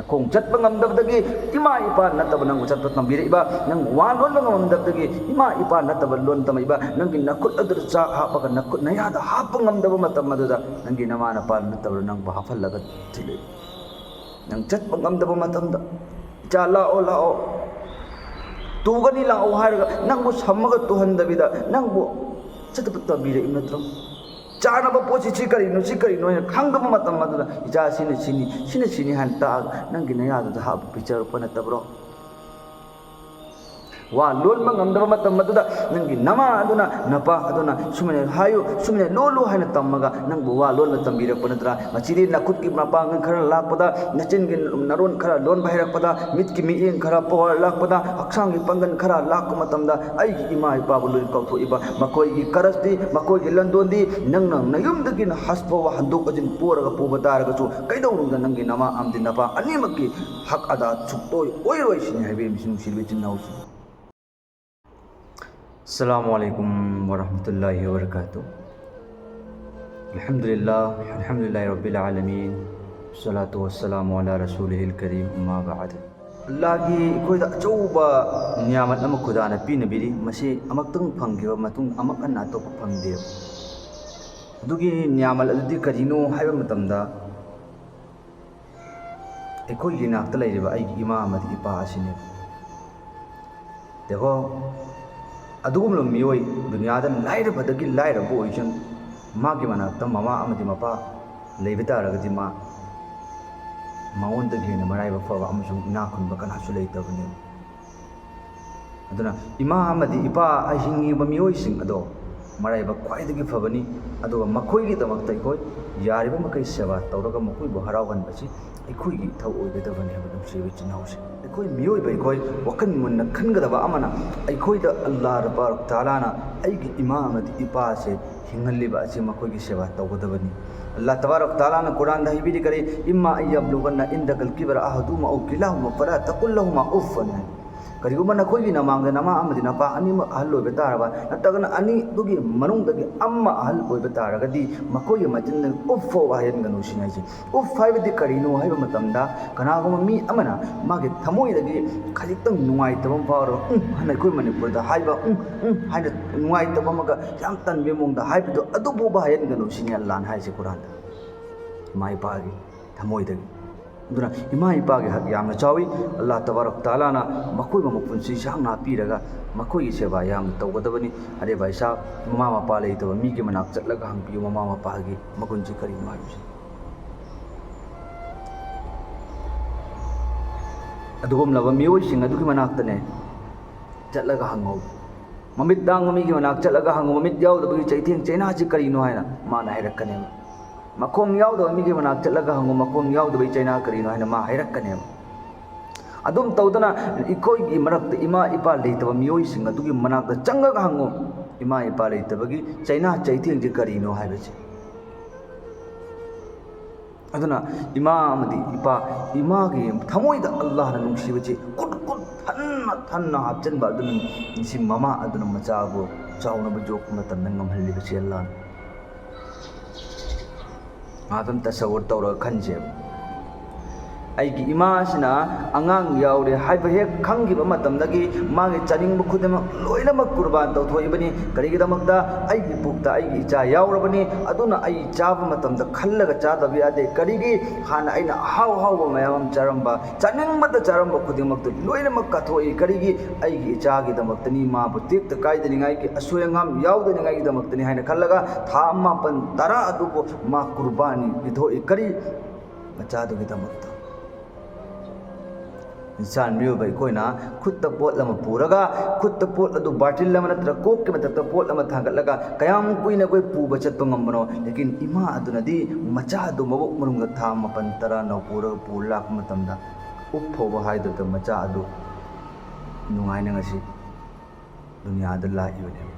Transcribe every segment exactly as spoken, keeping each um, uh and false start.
ꯈꯣꯡ ꯆꯠꯄ ꯉꯝꯗꯕꯗꯒꯤ ꯏꯃꯥ ꯏꯄꯥ ꯅꯠꯇꯕ ꯅꯪꯕꯨ ꯆꯠꯄ ꯇꯝꯕꯤꯔꯛꯏꯕ, ꯅꯪ ꯋꯥ ꯂꯣꯟꯕ ꯉꯝꯗꯕꯗꯒꯤ ꯏꯃꯥ ꯏꯄꯥ ꯅꯠꯇꯕ ꯂꯣꯟ ꯇꯝꯃꯛꯏꯕ, ꯅꯪꯒꯤ ꯅꯈꯨꯠ ꯑꯗꯨꯗ ꯆꯥꯛ ꯍꯥꯞꯄꯒ ꯅꯈꯨꯠ ꯅꯌꯥꯗ ꯍꯥꯞꯄ ꯉꯝꯗꯕ ꯃꯇꯝ ꯑꯗꯨꯗ ꯅꯪꯒꯤ ꯅꯃꯥ ꯅꯄꯥ ꯅꯠꯇꯕ ꯅꯪꯕꯨ ꯍꯥꯞꯍꯜꯂꯒ ꯊꯤꯜꯂꯛꯏ꯫ ꯅꯪ ꯆꯠꯄ ꯉꯝꯗꯕ ꯃꯇꯝꯗ, "ꯏꯆꯥ, ꯂꯥꯛꯑꯣ, ꯂꯥꯛꯑꯣ, ꯇꯨꯒꯅꯤ, ꯂꯥꯛꯑꯣ" ꯍꯥꯏꯔꯒ ꯅꯪꯕꯨ ꯁꯝꯃꯒ ꯇꯨꯍꯟꯗꯕꯤꯗ ꯅꯪꯕꯨ ꯆꯠꯄ ꯇꯝꯕꯤꯔꯛꯏ ꯅꯠꯇ꯭ꯔꯣ? ꯆꯥꯅꯕ ꯄꯣꯠꯁꯤ ꯁꯤ ꯀꯔꯤꯅꯣ, ꯁꯤ ꯀꯔꯤꯅꯣ ꯍꯥꯏꯅ ꯈꯪꯗꯕ ꯃꯇꯝ ꯑꯗꯨꯗ, "ꯏꯆꯥ, ꯁꯤꯅ ꯁꯤꯅꯤ, ꯁꯤꯅ ꯁꯤꯅꯤ" ꯍꯥꯏꯅ ꯇꯥꯛꯑꯒ ꯅꯪꯒꯤ ꯅꯌꯥꯗꯨꯗ ꯍꯥꯞꯄ ꯄꯤꯖꯔꯛꯄ ꯅꯠꯇꯕ꯭ꯔꯣ? ꯋꯥ ꯂꯣꯟꯕ ꯉꯝꯗꯕ ꯃꯇꯝ ꯑꯗꯨꯗ ꯅꯪꯒꯤ ꯅꯃꯥ ꯑꯗꯨꯅ, ꯅꯄꯥ ꯑꯗꯨꯅ ꯁꯨꯃꯥꯏꯅ ꯍꯥꯏꯌꯨ, ꯁꯨꯃꯥꯏꯅ ꯂꯣꯜꯂꯨ ꯍꯥꯏꯅ ꯇꯝꯃꯒ ꯅꯪꯕꯨ ꯋꯥ ꯂꯣꯟꯕ ꯇꯝꯕꯤꯔꯛꯄ ꯅꯠꯇ꯭ꯔꯥ? ꯃꯁꯤꯗꯤ ꯅꯈꯨꯠꯀꯤ ꯃꯄꯥꯡꯒꯜ ꯈꯔ ꯂꯥꯛꯄꯗ, ꯅꯆꯤꯟꯒꯤ ꯅꯔꯣꯟ ꯈꯔ ꯂꯣꯟꯕ ꯍꯩꯔꯛꯄꯗ, ꯃꯤꯠꯀꯤ ꯃꯤꯠꯌꯦꯡ ꯈꯔ ꯄꯋꯥꯔ ꯂꯥꯛꯄꯗ, ꯍꯛꯆꯥꯡꯒꯤ ꯄꯥꯡꯒꯜ ꯈꯔ ꯂꯥꯛꯄ ꯃꯇꯝꯗ ꯑꯩꯒꯤ ꯏꯃꯥ ꯏꯄꯥꯕꯨ ꯂꯣꯏꯅ ꯀꯥꯎꯊꯣꯛꯏꯕ, ꯃꯈꯣꯏꯒꯤ ꯀꯔꯁꯇꯤ, ꯃꯈꯣꯏꯒꯤ ꯂꯟꯗꯣꯟꯗꯤ ꯅꯪꯅ ꯅꯌꯨꯝꯗꯒꯤꯅ ꯍꯁ ꯐꯥꯎꯕ ꯍꯟꯗꯣꯛ ꯍꯟꯖꯤꯟ ꯄꯣꯔꯒ ꯄꯨꯕ ꯇꯥꯔꯒꯁꯨ ꯀꯩꯗꯧꯅꯨꯡꯗ ꯅꯪꯒꯤ ꯅꯃꯥ ꯑꯃꯗꯤ ꯅꯄꯥ ꯑꯅꯤꯃꯛꯀꯤ ꯍꯛ ꯑꯗꯥ ꯁꯨꯛꯇꯣꯏ ꯑꯣꯏꯔꯣꯏ ꯁꯤꯅꯤ ꯍꯥꯏꯕꯤꯔꯤꯕꯁꯤ ꯅꯨꯡꯁꯤꯕ ꯏꯆꯤꯟ ꯏꯅꯥꯎꯁꯤꯡ꯫ السلام عليكم ورحمة الله وبركاته. الحمد لله، الحمد لله رب العالمين، والصلاة والسلام على رسوله الكريم، أما بعد. ꯑꯜꯂꯥꯍꯒꯤ ꯑꯩꯈꯣꯏꯗ ꯑꯆꯧꯕ ꯅꯤꯌꯥꯃꯠ ꯑꯃ ꯈꯨꯗꯥꯅ ꯄꯤꯅꯕꯤꯔꯤ꯫ ꯃꯁꯤ ꯑꯃꯨꯛꯇꯪ ꯐꯪꯈꯤꯕ ꯃꯇꯨꯡ ꯑꯃꯨꯛ ꯍꯟꯅ ꯑꯇꯣꯞꯄ ꯐꯪꯗꯦꯕ꯫ ꯑꯗꯨꯒꯤ ꯅꯤꯌꯥꯃꯠ ꯑꯗꯨꯗꯤ ꯀꯔꯤꯅꯣ ꯍꯥꯏꯕ ꯃꯇꯝꯗ, ꯑꯩꯈꯣꯏꯒꯤ ꯏꯅꯥꯛꯇ ꯂꯩꯔꯤꯕ ꯑꯩꯒꯤ ꯏꯃꯥ ꯑꯃꯗꯤ ꯏꯄꯥ ꯑꯁꯤꯅꯦꯕ꯫ ꯌꯦꯡꯉꯣ, ꯑꯗꯨꯒꯨꯝꯂꯕ ꯃꯤꯑꯣꯏ, ꯗꯨꯅꯤꯌꯥꯗ ꯂꯥꯏꯔꯕꯗꯒꯤ ꯂꯥꯏꯔꯕ ꯑꯣꯏꯁꯅꯨ, ꯃꯥꯒꯤ ꯃꯅꯥꯛꯇ ꯃꯃꯥ ꯑꯃꯗꯤ ꯃꯄꯥ ꯂꯩꯕ ꯇꯥꯔꯒꯗꯤ, ꯃꯥ, ꯃꯉꯣꯟꯗꯒꯤ ꯍꯦꯟꯅ ꯃꯔꯥꯏꯕꯛ ꯐꯕ ꯑꯃꯁꯨꯡ ꯏꯅꯥꯛ ꯈꯨꯟꯕ ꯀꯅꯥꯁꯨ ꯂꯩꯇꯕꯅꯦꯕ꯫ ꯑꯗꯨꯅ ꯏꯃꯥ ꯑꯃꯗꯤ ꯏꯄꯥ ꯍꯤꯡꯉꯤꯕ ꯃꯤꯑꯣꯏꯁꯤꯡ ꯑꯗꯣ ꯃꯔꯥꯏꯕꯛ ꯈ꯭ꯋꯥꯏꯗꯒꯤ ꯐꯕꯅꯤ꯫ ꯑꯗꯨꯒ ꯃꯈꯣꯏꯒꯤꯗꯃꯛꯇ ꯑꯩꯈꯣꯏ ꯌꯥꯔꯤꯕ ꯃꯈꯩ ꯁꯦꯕꯥ ꯇꯧꯔꯒ ꯃꯈꯣꯏꯕꯨ ꯍꯔꯥꯎꯍꯟꯕꯁꯤ ꯑꯩꯈꯣꯏꯒꯤ ꯏꯊꯧ ꯑꯣꯏꯒꯗꯕꯅꯤ ꯍꯥꯏꯕ ꯅꯨꯡꯁꯤꯕ ꯏꯆꯤꯟ ꯏꯅꯥꯎꯁꯤꯡ꯫ ꯑꯩꯈꯣꯏ ꯃꯤꯑꯣꯏꯕ ꯑꯩꯈꯣꯏ ꯋꯥꯈꯜ ꯃꯨꯟꯅ ꯈꯟꯒꯗꯕ ꯑꯃꯅ, ꯑꯩꯈꯣꯏꯗ ꯑꯜꯂꯥꯍ ꯇꯕꯥꯔꯛ ꯇꯥꯂꯥꯅ ꯑꯩꯒꯤ ꯏꯃꯥ ꯑꯃꯗꯤ ꯏꯄꯥ ꯑꯁꯦ ꯍꯤꯡꯍꯜꯂꯤꯕ ꯑꯁꯤ ꯃꯈꯣꯏꯒꯤ ꯁꯦꯕꯥ ꯇꯧꯒꯗꯕꯅꯤ꯫ ꯑꯜꯂꯥꯍ ꯇꯕꯥꯔꯛ ꯇꯥꯂꯥꯅ ꯀꯨꯔꯥꯟꯗ ꯍꯥꯏꯕꯤꯔꯤ ꯀꯔꯤ, "إما أن يبلغن عندك الكبر أحدهما أو كلاهما فلا تقل لهما أف" ꯍꯥꯏ꯫ ꯀꯔꯤꯒꯨꯝꯕ ꯅꯈꯣꯏꯒꯤ ꯅꯃꯥꯡꯗ ꯅꯃꯥ ꯑꯃꯗꯤ ꯅꯄꯥ ꯑꯅꯤꯃꯛ ꯑꯍꯜ ꯑꯣꯏꯕ ꯇꯥꯔꯕ, ꯅꯠꯇ꯭ꯔꯒꯅ ꯑꯅꯤꯗꯨꯒꯤ ꯃꯅꯨꯡꯗꯒꯤ ꯑꯃ ꯑꯍꯜ ꯑꯣꯏꯕ ꯇꯥꯔꯒꯗꯤ, ꯃꯈꯣꯏꯒꯤ ꯃꯆꯤꯟꯗꯒꯤ "ꯎꯐ" ꯐꯥꯎꯕ ꯍꯥꯏꯍꯟꯒꯅꯨ ꯁꯤꯅꯤ ꯍꯥꯏꯁꯦ꯫ "ꯎꯐ" ꯍꯥꯏꯕꯗꯤ ꯀꯔꯤꯅꯣ ꯍꯥꯏꯕ ꯃꯇꯝꯗ, ꯀꯅꯥꯒꯨꯝꯕ ꯃꯤ ꯑꯃꯅ ꯃꯥꯒꯤ ꯊꯃꯣꯏꯗꯒꯤ ꯈꯖꯤꯛꯇꯪ ꯅꯨꯡꯉꯥꯏꯇꯕ ꯑꯃ ꯐꯥꯎꯔꯕ, "ꯎꯝ" ꯍꯥꯏꯅ ꯑꯩꯈꯣꯏ ꯃꯅꯤꯄꯨꯔꯗ ꯍꯥꯏꯕ "ꯎꯝ, ꯎꯝ" ꯍꯥꯏꯅ ꯅꯨꯡꯉꯥꯏꯇꯕ ꯑꯃꯒ, ꯌꯥꯝ ꯇꯟꯕꯒꯤ ꯃꯑꯣꯡꯗ ꯍꯥꯏꯕꯗꯣ, ꯑꯗꯨ ꯐꯥꯎꯕ ꯍꯥꯏꯍꯟꯒꯅꯨ ꯁꯤꯅꯤ ꯑꯜꯂꯥꯍꯅ ꯍꯥꯏꯁꯦ ꯀꯨꯔꯥꯟꯗ꯫ ꯏꯃꯥ ꯏꯄꯥꯒꯤ ꯊꯃꯣꯏꯗꯒꯤ꯫ ꯑꯗꯨꯅ ꯏꯃꯥ ꯏꯄꯥꯒꯤ ꯍꯛ ꯌꯥꯝꯅ ꯆꯥꯎꯏ꯫ ꯑꯜꯂꯥꯍ ꯇꯕꯥꯔꯛ ꯇꯥꯂꯥꯅ ꯃꯈꯣꯏꯕꯨ ꯃꯄꯨꯟꯁꯤ ꯁꯥꯡꯅ ꯄꯤꯔꯒ ꯃꯈꯣꯏꯒꯤ ꯁꯦꯕꯥ ꯌꯥꯝꯅ ꯇꯧꯒꯗꯕꯅꯤ꯫ ꯑꯔꯦ ꯚꯥꯏ ꯁꯥꯍꯕ, ꯃꯃꯥ ꯃꯄꯥ ꯂꯩꯇꯕ ꯃꯤꯒꯤ ꯃꯅꯥꯛ ꯆꯠꯂꯒ ꯍꯪꯕꯤꯌꯨ, ꯃꯃꯥ ꯃꯄꯥꯒꯤ ꯃꯒꯨꯟꯁꯤ ꯀꯔꯤꯅꯣ ꯍꯥꯏꯕꯁꯤ꯫ ꯑꯗꯨꯒꯨꯝꯂꯕ ꯃꯤꯑꯣꯏꯁꯤꯡ ꯑꯗꯨꯒꯤ ꯃꯅꯥꯛꯇꯅꯦ ꯆꯠꯂꯒ ꯍꯪꯉꯧ꯫ ꯃꯃꯤꯠ ꯇꯥꯡꯕ ꯃꯤꯒꯤ ꯃꯅꯥꯛ ꯆꯠꯂꯒ ꯍꯪꯉꯨ, ꯃꯃꯤꯠ ꯌꯥꯎꯗꯕꯒꯤ ꯆꯩꯊꯦꯡ ꯆꯩꯅꯥꯁꯤ ꯀꯔꯤꯅꯣ ꯍꯥꯏꯅ ꯃꯥꯅ ꯍꯥꯏꯔꯛꯀꯅꯦꯕ꯫ ꯃꯈꯣꯡ ꯌꯥꯎꯗꯕ ꯃꯤꯒꯤ ꯃꯅꯥꯛ ꯆꯠꯂꯒ ꯍꯪꯉꯨ, ꯃꯈꯣꯡ ꯌꯥꯎꯗꯕꯒꯤ ꯆꯩꯅꯥ ꯀꯔꯤꯅꯣ ꯍꯥꯏꯅ ꯃꯥ ꯍꯥꯏꯔꯛꯀꯅꯦꯕ꯫ ꯑꯗꯨꯝ ꯇꯧꯗꯅ ꯑꯩꯈꯣꯏꯒꯤ ꯃꯔꯛꯇ ꯏꯃꯥ ꯏꯄꯥ ꯂꯩꯇꯕ ꯃꯤꯑꯣꯏꯁꯤꯡ ꯑꯗꯨꯒꯤ ꯃꯅꯥꯛꯇ ꯆꯪꯉꯒ ꯍꯪꯉꯨ, ꯏꯃꯥ ꯏꯄꯥ ꯂꯩꯇꯕꯒꯤ ꯆꯩꯅꯥ ꯆꯩꯊꯦꯡꯁꯤ ꯀꯔꯤꯅꯣ ꯍꯥꯏꯕꯁꯦ꯫ ꯑꯗꯨꯅ ꯏꯃꯥ ꯑꯃꯗꯤ ꯏꯄꯥ, ꯏꯃꯥꯒꯤ ꯊꯃꯣꯏꯗ ꯑꯜꯂꯥꯍꯅ ꯅꯨꯡꯁꯤꯕꯁꯤ ꯀꯨꯠ ꯀꯨꯠ ꯊꯟꯅ ꯊꯟꯅ ꯍꯥꯞꯆꯤꯟꯕ ꯑꯗꯨꯅ, ꯁꯤ ꯃꯃꯥ ꯑꯗꯨꯅ ꯃꯆꯥꯕꯨ ꯆꯥꯎꯅꯕ ꯌꯣꯛꯄ ꯃꯇꯝꯗ ꯉꯝꯍꯜꯂꯤꯕꯁꯤ ꯑꯜꯂꯥꯍꯅ꯫ ꯉꯥꯏꯍꯥꯛꯇꯪ ꯇꯁꯋꯔ ꯇꯧꯔꯒ ꯈꯟꯁꯦꯕ꯫ ꯑꯩꯒꯤ ꯏꯃꯥꯁꯤꯅ ꯑꯉꯥꯡ ꯌꯥꯎꯔꯦ ꯍꯥꯏꯕ ꯍꯦꯛ ꯈꯪꯈꯤꯕ ꯃꯇꯝꯗꯒꯤ ꯃꯥꯒꯤ ꯆꯥꯅꯤꯡꯕ ꯈꯨꯗꯤꯡꯃꯛ ꯂꯣꯏꯅꯃꯛ ꯀꯨꯔꯕꯥꯟ ꯇꯧꯊꯣꯛꯏꯕꯅꯤ꯫ ꯀꯔꯤꯒꯤꯗꯃꯛꯇ? ꯑꯩꯒꯤ ꯄꯨꯛꯇ ꯑꯩꯒꯤ ꯏꯆꯥ ꯌꯥꯎꯔꯕꯅꯤ, ꯑꯗꯨꯅ ꯑꯩ ꯆꯥꯕ ꯃꯇꯝꯗ ꯈꯜꯂꯒ ꯆꯥꯗꯕ ꯌꯥꯗꯦ꯫ ꯀꯔꯤꯒꯤ? ꯍꯥꯟꯅ ꯑꯩꯅ ꯑꯍꯥꯎ ꯑꯍꯥꯎꯕ ꯃꯌꯥꯝ ꯑꯃ ꯆꯥꯔꯝꯕ, ꯆꯥꯅꯤꯡꯕꯗ ꯆꯥꯔꯝꯕ ꯈꯨꯗꯤꯡꯃꯛꯇꯨ ꯂꯣꯏꯅꯃꯛ ꯀꯠꯊꯣꯛꯏ꯫ ꯀꯔꯤꯒꯤ? ꯑꯩꯒꯤ ꯏꯆꯥꯒꯤꯗꯃꯛꯇꯅꯤ, ꯃꯥꯕꯨ ꯇꯦꯛꯇ ꯀꯥꯏꯗꯅꯤꯡꯉꯥꯏꯒꯤ, ꯑꯁꯣꯏ ꯑꯉꯥꯝ ꯌꯥꯎꯗꯅꯤꯡꯉꯥꯏꯒꯤꯗꯃꯛꯇꯅꯤ ꯍꯥꯏꯅ ꯈꯜꯂꯒ ꯊꯥ ꯑꯃ, ꯃꯥꯄꯟ, ꯇꯔꯥ ꯑꯗꯨꯕꯨ ꯃꯥ ꯀꯨꯔꯕꯥꯅꯤ ꯄꯤꯊꯣꯛꯏ꯫ ꯀꯔꯤ? ꯃꯆꯥꯗꯨꯒꯤꯗꯃꯛꯇ꯫ ꯏꯟꯁꯥꯟ ꯃꯤꯑꯣꯏꯕ ꯑꯩꯈꯣꯏꯅ ꯈꯨꯠꯇ ꯄꯣꯠ ꯑꯃ ꯄꯨꯔꯒ, ꯈꯨꯠꯇ ꯄꯣꯠ ꯑꯗꯨ ꯕꯥꯔꯇꯤꯜ ꯑꯃ ꯅꯠꯇ꯭ꯔꯒ ꯀꯣꯛꯀꯤ ꯃꯊꯛꯇ ꯄꯣꯠ ꯑꯃ ꯊꯥꯡꯒꯠꯂꯒ ꯀꯌꯥꯝ ꯀꯨꯏꯅ ꯑꯩꯈꯣꯏ ꯄꯨꯕ ꯆꯠꯄ ꯉꯝꯕꯅꯣ? ꯂꯦꯀꯤꯟ ꯏꯃꯥ ꯑꯗꯨꯅꯗꯤ ꯃꯆꯥ ꯑꯗꯨ ꯃꯕꯨꯛ ꯃꯅꯨꯡꯗ ꯊꯥ ꯃꯥꯄꯟ ꯇꯔꯥ ꯅꯧꯄꯨꯔꯒ ꯄꯨꯔ ꯂꯥꯛꯄ ꯃꯇꯝꯗ ꯎꯞ ꯐꯥꯎꯕ ꯍꯥꯏꯗꯕꯗ ꯃꯆꯥ ꯑꯗꯨ ꯅꯨꯡꯉꯥꯏꯅ ꯉꯁꯤ ꯗꯨꯅꯤꯌꯥꯗ ꯂꯥꯛꯏꯕꯅꯦꯕ꯫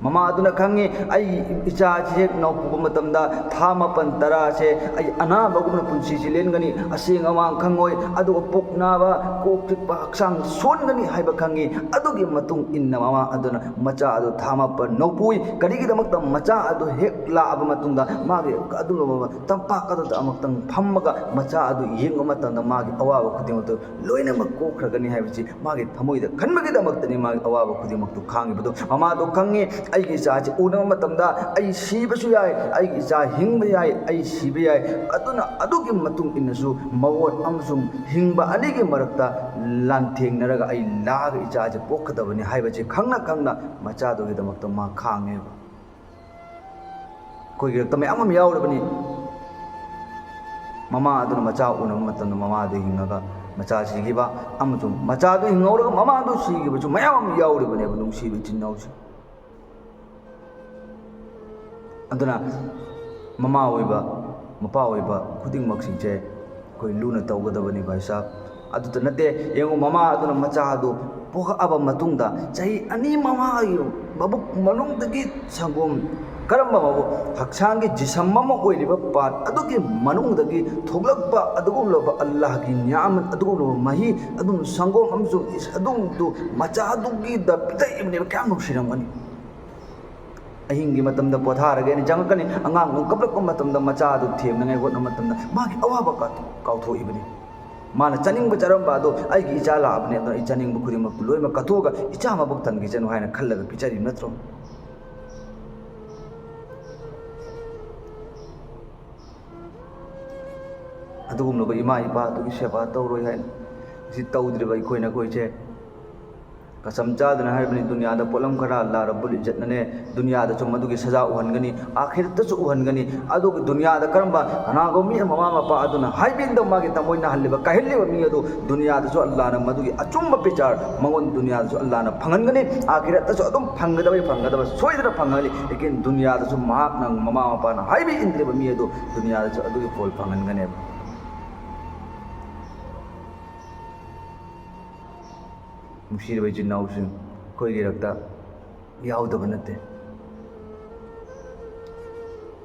ꯃꯃꯥ ꯑꯗꯨꯅ ꯈꯪꯉꯤ, ꯑꯩꯒꯤ ꯏꯆꯥꯁꯤ ꯍꯦꯛ ꯅꯧꯄꯨꯕ ꯃꯇꯝꯗ ꯊꯥ ꯃꯥꯄꯟ ꯇꯔꯥꯁꯦ ꯑꯩ ꯑꯅꯥꯕꯒꯨꯝꯅ ꯄꯨꯟꯁꯤꯁꯤ ꯂꯦꯟꯒꯅꯤ, ꯑꯁꯦꯡ ꯑꯃꯥꯡ ꯈꯪꯉꯣꯏ, ꯑꯗꯨꯒ ꯄꯨꯛ ꯅꯥꯕ, ꯀꯣꯛ ꯆꯤꯛꯄ, ꯍꯛꯆꯥꯡ ꯁꯣꯟꯒꯅꯤ ꯍꯥꯏꯕ ꯈꯪꯉꯤ꯫ ꯑꯗꯨꯒꯤ ꯃꯇꯨꯡ ꯏꯟꯅ ꯃꯃꯥ ꯑꯗꯨꯅ ꯃꯆꯥ ꯑꯗꯨ ꯊꯥ ꯃꯥꯄꯟ ꯅꯧꯄꯨꯏ꯫ ꯀꯔꯤꯒꯤꯗꯃꯛꯇ? ꯃꯆꯥ ꯑꯗꯨ ꯍꯦꯛ ꯂꯥꯛꯑꯕ ꯃꯇꯨꯡꯗ ꯃꯥꯒꯤ ꯑꯗꯨꯒꯨꯝꯂꯕ ꯇꯝꯄꯥꯛ ꯑꯗꯨꯗ ꯑꯃꯨꯛꯇꯪ ꯐꯝꯃꯒ ꯃꯆꯥ ꯑꯗꯨ ꯌꯦꯡꯕ ꯃꯇꯝꯗ ꯃꯥꯒꯤ ꯑꯋꯥꯕ ꯈꯨꯗꯤꯡꯃꯛꯇꯨ ꯂꯣꯏꯅꯃꯛ ꯀꯣꯛꯈ꯭ꯔꯒꯅꯤ ꯍꯥꯏꯕꯁꯤ ꯃꯥꯒꯤ ꯊꯃꯣꯏꯗ ꯈꯟꯕꯒꯤꯗꯃꯛꯇꯅꯤ ꯃꯥꯒꯤ ꯑꯋꯥꯕ ꯈꯨꯗꯤꯡꯃꯛꯇꯨ ꯈꯥꯡꯉꯤꯕꯗꯨ꯫ ꯃꯃꯥꯗꯨ ꯈꯪꯉꯤ, ꯑꯩꯒꯤ ꯏꯆꯥꯁꯤ ꯎꯅꯕ ꯃꯇꯝꯗ ꯑꯩ ꯁꯤꯕꯁꯨ ꯌꯥꯏ, ꯑꯩꯒꯤ ꯏꯆꯥ ꯍꯤꯡꯕ ꯌꯥꯏ, ꯑꯩ ꯁꯤꯕ ꯌꯥꯏ꯫ ꯑꯗꯨꯅ ꯑꯗꯨꯒꯤ ꯃꯇꯨꯡ ꯏꯟꯅꯁꯨ ꯃꯉꯣꯟ ꯑꯃꯁꯨꯡ ꯍꯤꯡꯕ ꯑꯅꯤꯒꯤ ꯃꯔꯛꯇ ꯂꯥꯟꯊꯦꯡꯅꯔꯒ ꯑꯩ ꯂꯥꯛꯑꯒ ꯏꯆꯥꯁꯦ ꯄꯣꯛꯀꯗꯕꯅꯤ ꯍꯥꯏꯕꯁꯦ ꯈꯪꯅ ꯈꯪꯅ ꯃꯆꯥꯗꯨꯒꯤꯗꯃꯛꯇ ꯃꯥ ꯈꯥꯡꯉꯦꯕ꯫ ꯑꯩꯈꯣꯏꯒꯤ ꯔꯛꯇ ꯃꯌꯥꯝ ꯑꯃ ꯌꯥꯎꯔꯤꯕꯅꯤ꯫ ꯃꯃꯥ ꯑꯗꯨꯅ ꯃꯆꯥ ꯎꯅꯕ ꯃꯇꯝꯗ ꯃꯃꯥꯗꯨ ꯍꯤꯡꯉꯒ ꯃꯆꯥ ꯁꯤꯈꯤꯕ, ꯑꯃꯁꯨꯡ ꯃꯆꯥꯗꯨ ꯍꯤꯡꯍꯧꯔꯒ ꯃꯃꯥꯗꯨ ꯁꯤꯈꯤꯕꯁꯨ ꯃꯌꯥꯝ ꯑꯃ ꯌꯥꯎꯔꯤꯕꯅꯦꯕ, ꯅꯨꯡꯁꯤꯕ ꯏꯆꯤꯟ ꯏꯅꯥꯎꯁꯤꯡ꯫ ꯑꯗꯨꯅ ꯃꯃꯥ ꯑꯣꯏꯕ, ꯃꯄꯥ ꯑꯣꯏꯕ ꯈꯨꯗꯤꯡꯃꯛꯁꯤꯡꯁꯦ ꯑꯩꯈꯣꯏ ꯂꯨꯅ ꯇꯧꯒꯗꯕꯅꯤ, ꯚꯥꯏ ꯁꯥꯍꯕ꯫ ꯑꯗꯨꯇ ꯅꯠꯇꯦ, ꯌꯦꯡꯉꯨ, ꯃꯃꯥ ꯑꯗꯨꯅ ꯃꯆꯥ ꯑꯗꯨ ꯄꯣꯛꯂꯛꯑꯕ ꯃꯇꯨꯡꯗ ꯆꯍꯤ ꯑꯅꯤ ꯃꯃꯥꯒꯤ ꯃꯕꯨꯛ ꯃꯅꯨꯡꯗꯒꯤ ꯁꯪꯒꯣꯝ, ꯀꯔꯝꯕ ꯃꯕꯨꯛ? ꯍꯛꯆꯥꯡꯒꯤ ꯖꯤꯁꯝ ꯑꯃ ꯑꯣꯏꯔꯤꯕ ꯄꯥꯔꯠ ꯑꯗꯨꯒꯤ ꯃꯅꯨꯡꯗꯒꯤ ꯊꯣꯛꯂꯛꯄ ꯑꯗꯨꯒꯨꯝꯂꯕ ꯑꯜꯂꯥꯍꯒꯤ ꯅꯤꯌꯥꯃꯠ, ꯑꯗꯨꯒꯨꯝꯂꯕ ꯃꯍꯤ, ꯑꯗꯨꯝ ꯁꯪꯒꯣꯝ ꯑꯃꯁꯨꯡ ꯏꯁ ꯑꯗꯨꯝꯗꯨ ꯃꯆꯥ ꯑꯗꯨꯒꯤꯗ ꯄꯤꯊꯛꯏꯕꯅꯦꯕ꯫ ꯀꯌꯥꯝ ꯅꯨꯡꯁꯤꯔꯝꯒꯅꯤ! ꯑꯍꯤꯡꯒꯤ ꯃꯇꯝꯗ ꯄꯣꯊꯥꯔꯒꯦꯅ ꯆꯪꯉꯛꯀꯅꯤ꯫ ꯑꯉꯥꯡꯗꯨ ꯀꯞꯂꯛꯄ ꯃꯇꯝꯗ, ꯃꯆꯥ ꯑꯗꯨ ꯊꯦꯝꯅꯉꯥꯏ ꯍꯣꯠꯅꯕ ꯃꯇꯝꯗ ꯃꯥꯒꯤ ꯑꯋꯥꯕ ꯀꯥꯎꯊꯣꯛ-, ꯀꯥꯎꯊꯣꯛꯏꯕꯅꯤ꯫ ꯃꯥꯅ ꯆꯥꯅꯤꯡꯕ ꯆꯥꯔꯝꯕ ꯑꯗꯨ, "ꯑꯩꯒꯤ ꯏꯆꯥ ꯂꯥꯛꯑꯕꯅꯦ, ꯑꯗꯨꯅ ꯑꯩ ꯆꯥꯅꯤꯡꯕ ꯈꯨꯗꯤꯡꯃꯛꯇꯨ ꯂꯣꯏꯅꯃꯛ ꯀꯠꯊꯣꯛꯑꯒ ꯏꯆꯥ ꯃꯕꯨꯛ ꯊꯟꯈꯤꯁꯅꯨ" ꯍꯥꯏꯅ ꯈꯜꯂꯒ ꯄꯤꯖꯔꯤꯕ ꯅꯠꯇ꯭ꯔꯣ? ꯑꯗꯨꯒꯨꯝꯂꯕ ꯏꯃꯥ ꯏꯄꯥ ꯑꯗꯨꯒꯤ ꯁꯦꯕꯥ ꯇꯧꯔꯣꯏ ꯍꯥꯏꯅ ꯁꯤ ꯇꯧꯗ꯭ꯔꯤꯕ ꯑꯩꯈꯣꯏꯅ, ꯑꯩꯈꯣꯏꯁꯦ ꯀꯁꯝ ꯆꯥꯗꯨꯅ ꯍꯥꯏꯔꯤꯕꯅꯤ, ꯗꯨꯅꯤꯌꯥꯗ ꯄꯣꯠꯂꯝ ꯈꯔ ꯑꯜꯂꯥ ꯔꯕꯨꯜ ꯏꯖꯠꯅꯅꯦ, ꯗꯨꯅꯤꯌꯥꯗꯁꯨ ꯃꯗꯨꯒꯤ ꯁꯖꯥ ꯎꯍꯟꯒꯅꯤ, ꯑꯥꯈꯤꯔꯠꯇꯁꯨ ꯎꯍꯟꯒꯅꯤ꯫ ꯑꯗꯨꯒ ꯗꯨꯅꯤꯌꯥꯗ ꯀꯔꯝꯕ ꯀꯅꯥꯒꯨꯝꯕ ꯃꯤ ꯑꯃ ꯃꯃꯥ ꯃꯄꯥ ꯑꯗꯨꯅ ꯍꯥꯏꯕꯤꯗ ꯃꯥꯒꯤ ꯊꯃꯣꯏ ꯅꯥꯍꯜꯂꯤꯕ, ꯀꯥꯏꯍꯜꯂꯤꯕ ꯃꯤ ꯑꯗꯨ ꯗꯨꯅꯤꯌꯥꯗꯁꯨ ꯑꯜꯂꯥꯅ ꯃꯗꯨꯒꯤ ꯑꯆꯨꯝꯕ ꯕꯤꯆꯥꯔ ꯃꯉꯣꯟ ꯗꯨꯅꯤꯌꯥꯗꯁꯨ ꯑꯜꯂꯥꯅ ꯐꯪꯍꯟꯒꯅꯤ, ꯑꯥꯈꯤꯔꯠꯇꯁꯨ ꯑꯗꯨꯝ ꯐꯪꯒꯗꯕ, ꯐꯪꯒꯗꯕ ꯁꯣꯏꯗꯅ ꯐꯪꯍꯜꯂꯤ꯫ ꯂꯦꯀꯤꯟ ꯗꯨꯅꯤꯌꯥꯗꯁꯨ ꯃꯍꯥꯛꯅ ꯃꯃꯥ ꯃꯄꯥꯅ ꯍꯥꯏꯕ ꯏꯟꯗ꯭ꯔꯤꯕ ꯃꯤ ꯑꯗꯨ ꯗꯨꯅꯤꯌꯥꯗꯁꯨ ꯑꯗꯨꯒꯤ ꯐꯣꯜ ꯐꯪꯍꯟꯒꯅꯦꯕ꯫ ꯅꯨꯡꯁꯤꯔꯕ ꯏꯆꯤꯟ ꯏꯅꯥꯎꯁꯤꯡ, ꯑꯩꯈꯣꯏꯒꯤ ꯏꯔꯛꯇ ꯌꯥꯎꯗꯕ ꯅꯠꯇꯦ꯫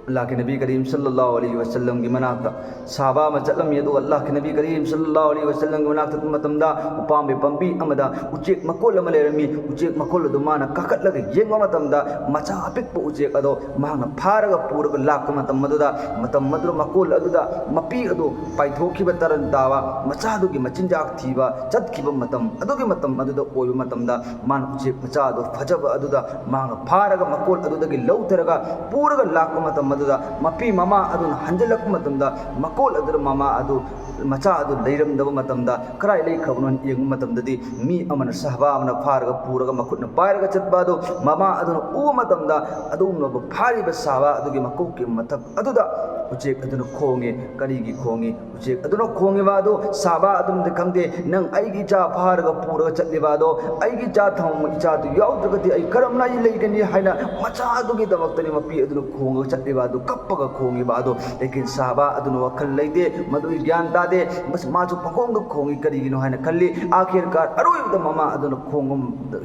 ꯑꯜꯂꯥꯍꯀꯤ ꯅꯕꯤ ꯀꯔꯤꯝ ꯁꯜꯂꯜꯂꯥꯍꯨ ꯑꯂꯩꯍꯤ ꯋꯁꯜꯂꯝꯒꯤ ꯃꯅꯥꯛꯇ ꯁꯍꯥꯕꯥ ꯑꯃ ꯆꯠꯂꯝꯃꯤ꯫ ꯑꯗꯨꯒ ꯑꯜꯂꯥꯍꯀꯤ ꯅꯕꯤ ꯀꯔꯤꯝ ꯁꯜꯂꯜꯂꯥꯍꯨ ꯑꯂꯩꯍꯤ ꯋꯁꯜꯂꯝꯒꯤ ꯃꯅꯥꯛꯇ ꯆꯠꯄ ꯃꯇꯝꯗ, ꯎꯄꯥꯝꯕꯤ ꯄꯥꯝꯕꯤ ꯑꯃꯗ ꯎꯆꯦꯛ ꯃꯀꯣꯜ ꯑꯃ ꯂꯩꯔꯝꯃꯤ꯫ ꯎꯆꯦꯛ ꯃꯀꯣꯜ ꯑꯗꯨ ꯃꯥꯅ ꯀꯥꯈꯠꯂꯒ ꯌꯦꯡꯕ ꯃꯇꯝꯗ, ꯃꯆꯥ ꯑꯄꯤꯛꯄ ꯎꯆꯦꯛ ꯑꯗꯣ ꯃꯍꯥꯛꯅ ꯐꯥꯔꯒ ꯄꯨꯔꯒ ꯂꯥꯛꯄ ꯃꯇꯝ ꯑꯗꯨꯗ, ꯃꯇꯝ ꯑꯗꯨꯗ ꯃꯀꯣꯜ ꯑꯗꯨꯗ ꯃꯄꯤ ꯑꯗꯨ ꯄꯥꯏꯊꯣꯛꯈꯤꯕ ꯇꯔꯟ ꯇꯥꯕ, ꯃꯆꯥꯗꯨꯒꯤ ꯃꯆꯤꯟꯖꯥꯛ ꯊꯤꯕ ꯆꯠꯈꯤꯕ ꯃꯇꯝ ꯑꯗꯨꯒꯤ ꯃꯇꯝ ꯑꯗꯨꯗ ꯑꯣꯏꯕ ꯃꯇꯝꯗ, ꯃꯥꯅ ꯎꯆꯦꯛ ꯃꯆꯥ ꯑꯗꯨ ꯐꯖꯕ ꯑꯗꯨꯗ ꯃꯍꯥꯛꯅ ꯐꯥꯔꯒ ꯃꯀꯣꯜ ꯑꯗꯨꯗꯒꯤ ꯂꯧꯊꯔꯒ ꯄꯨꯔꯒ ꯂꯥꯛꯄ ꯃꯇꯝ ꯑꯗꯨꯗ, ꯃꯄꯤ ꯃꯃꯥ ꯑꯗꯨꯅ ꯍꯟꯖꯤꯜꯂꯛꯄ ꯃꯇꯝꯗ, ꯃꯀꯣꯜ ꯑꯗꯨꯗ ꯃꯃꯥ ꯑꯗꯨ, ꯃꯆꯥ ꯑꯗꯨ ꯂꯩꯔꯝꯗꯕ ꯃꯇꯝꯗ, ꯀꯗꯥꯏ ꯂꯩꯈ꯭ꯔꯕꯅꯣ ꯍꯥꯏꯅ ꯌꯦꯡꯕ ꯃꯇꯝꯗꯗꯤ, ꯃꯤ ꯑꯃꯅ, ꯁꯍꯥꯕꯥ ꯑꯃꯅ ꯐꯥꯔꯒ ꯄꯨꯔꯒ ꯃꯈꯨꯠꯅ ꯄꯥꯏꯔꯒ ꯆꯠꯄ ꯑꯗꯨ ꯃꯃꯥ ꯑꯗꯨꯅ ꯎꯕ ꯃꯇꯝꯗ, ꯑꯗꯨꯒꯨꯝꯂꯕ ꯐꯥꯔꯤꯕ ꯁꯍꯥꯕꯥ ꯑꯗꯨꯒꯤ ꯃꯀꯣꯛꯀꯤ ꯃꯊꯛ ꯑꯗꯨꯗ ꯎꯆꯦꯛ ꯑꯗꯨꯅ ꯈꯣꯡꯉꯤ꯫ ꯀꯔꯤꯒꯤ ꯈꯣꯡꯉꯤ? ꯎꯆꯦꯛ ꯑꯗꯨꯅ ꯈꯣꯡꯉꯤꯕ ꯑꯗꯨ ꯁꯍꯥꯕꯥ ꯑꯗꯨꯅꯗꯤ ꯈꯪꯗꯦ, "ꯅꯪ ꯑꯩꯒꯤ ꯏꯆꯥ ꯐꯥꯔꯒ ꯄꯨꯔꯒ ꯆꯠꯂꯤꯕ ꯑꯗꯣ, ꯑꯩꯒꯤ ꯏꯆꯥ ꯊꯝꯃꯝꯕ ꯏꯆꯥꯗꯨ ꯌꯥꯎꯗ꯭ꯔꯒꯗꯤ ꯑꯩ ꯀꯔꯝꯅ ꯑꯩ ꯂꯩꯒꯅꯤ?" ꯍꯥꯏꯅ ꯃꯆꯥ ꯑꯗꯨꯒꯤꯗꯃꯛꯇꯅꯤ ꯃꯄꯤ ꯑꯗꯨꯅ ꯈꯣꯡꯉꯒ ꯆꯠꯂꯤꯕ ꯑꯗꯨ, ꯀꯞꯄꯒ ꯈꯣꯡꯉꯤꯕ ꯑꯗꯨ꯫ ꯂꯦꯀꯤꯟ ꯁꯍꯥꯕꯥ ꯑꯗꯨꯅ ꯋꯥꯈꯜ ꯂꯩꯇꯦ, ꯃꯗꯨꯒꯤ ꯒ꯭ꯌꯥꯟ ꯇꯥꯗꯦ꯫ ꯃꯁ-, ꯃꯥꯁꯨ ꯄꯪꯈꯣꯡꯗ ꯈꯣꯡꯉꯤ, ꯀꯔꯤꯒꯤꯅꯣ ꯍꯥꯏꯅ ꯈꯜꯂꯤ꯫ ꯑꯥꯈꯤꯔ ꯀꯥꯔ ꯑꯔꯣꯏꯕꯗ ꯃꯃꯥ ꯑꯗꯨꯅ ꯈꯣꯡꯕ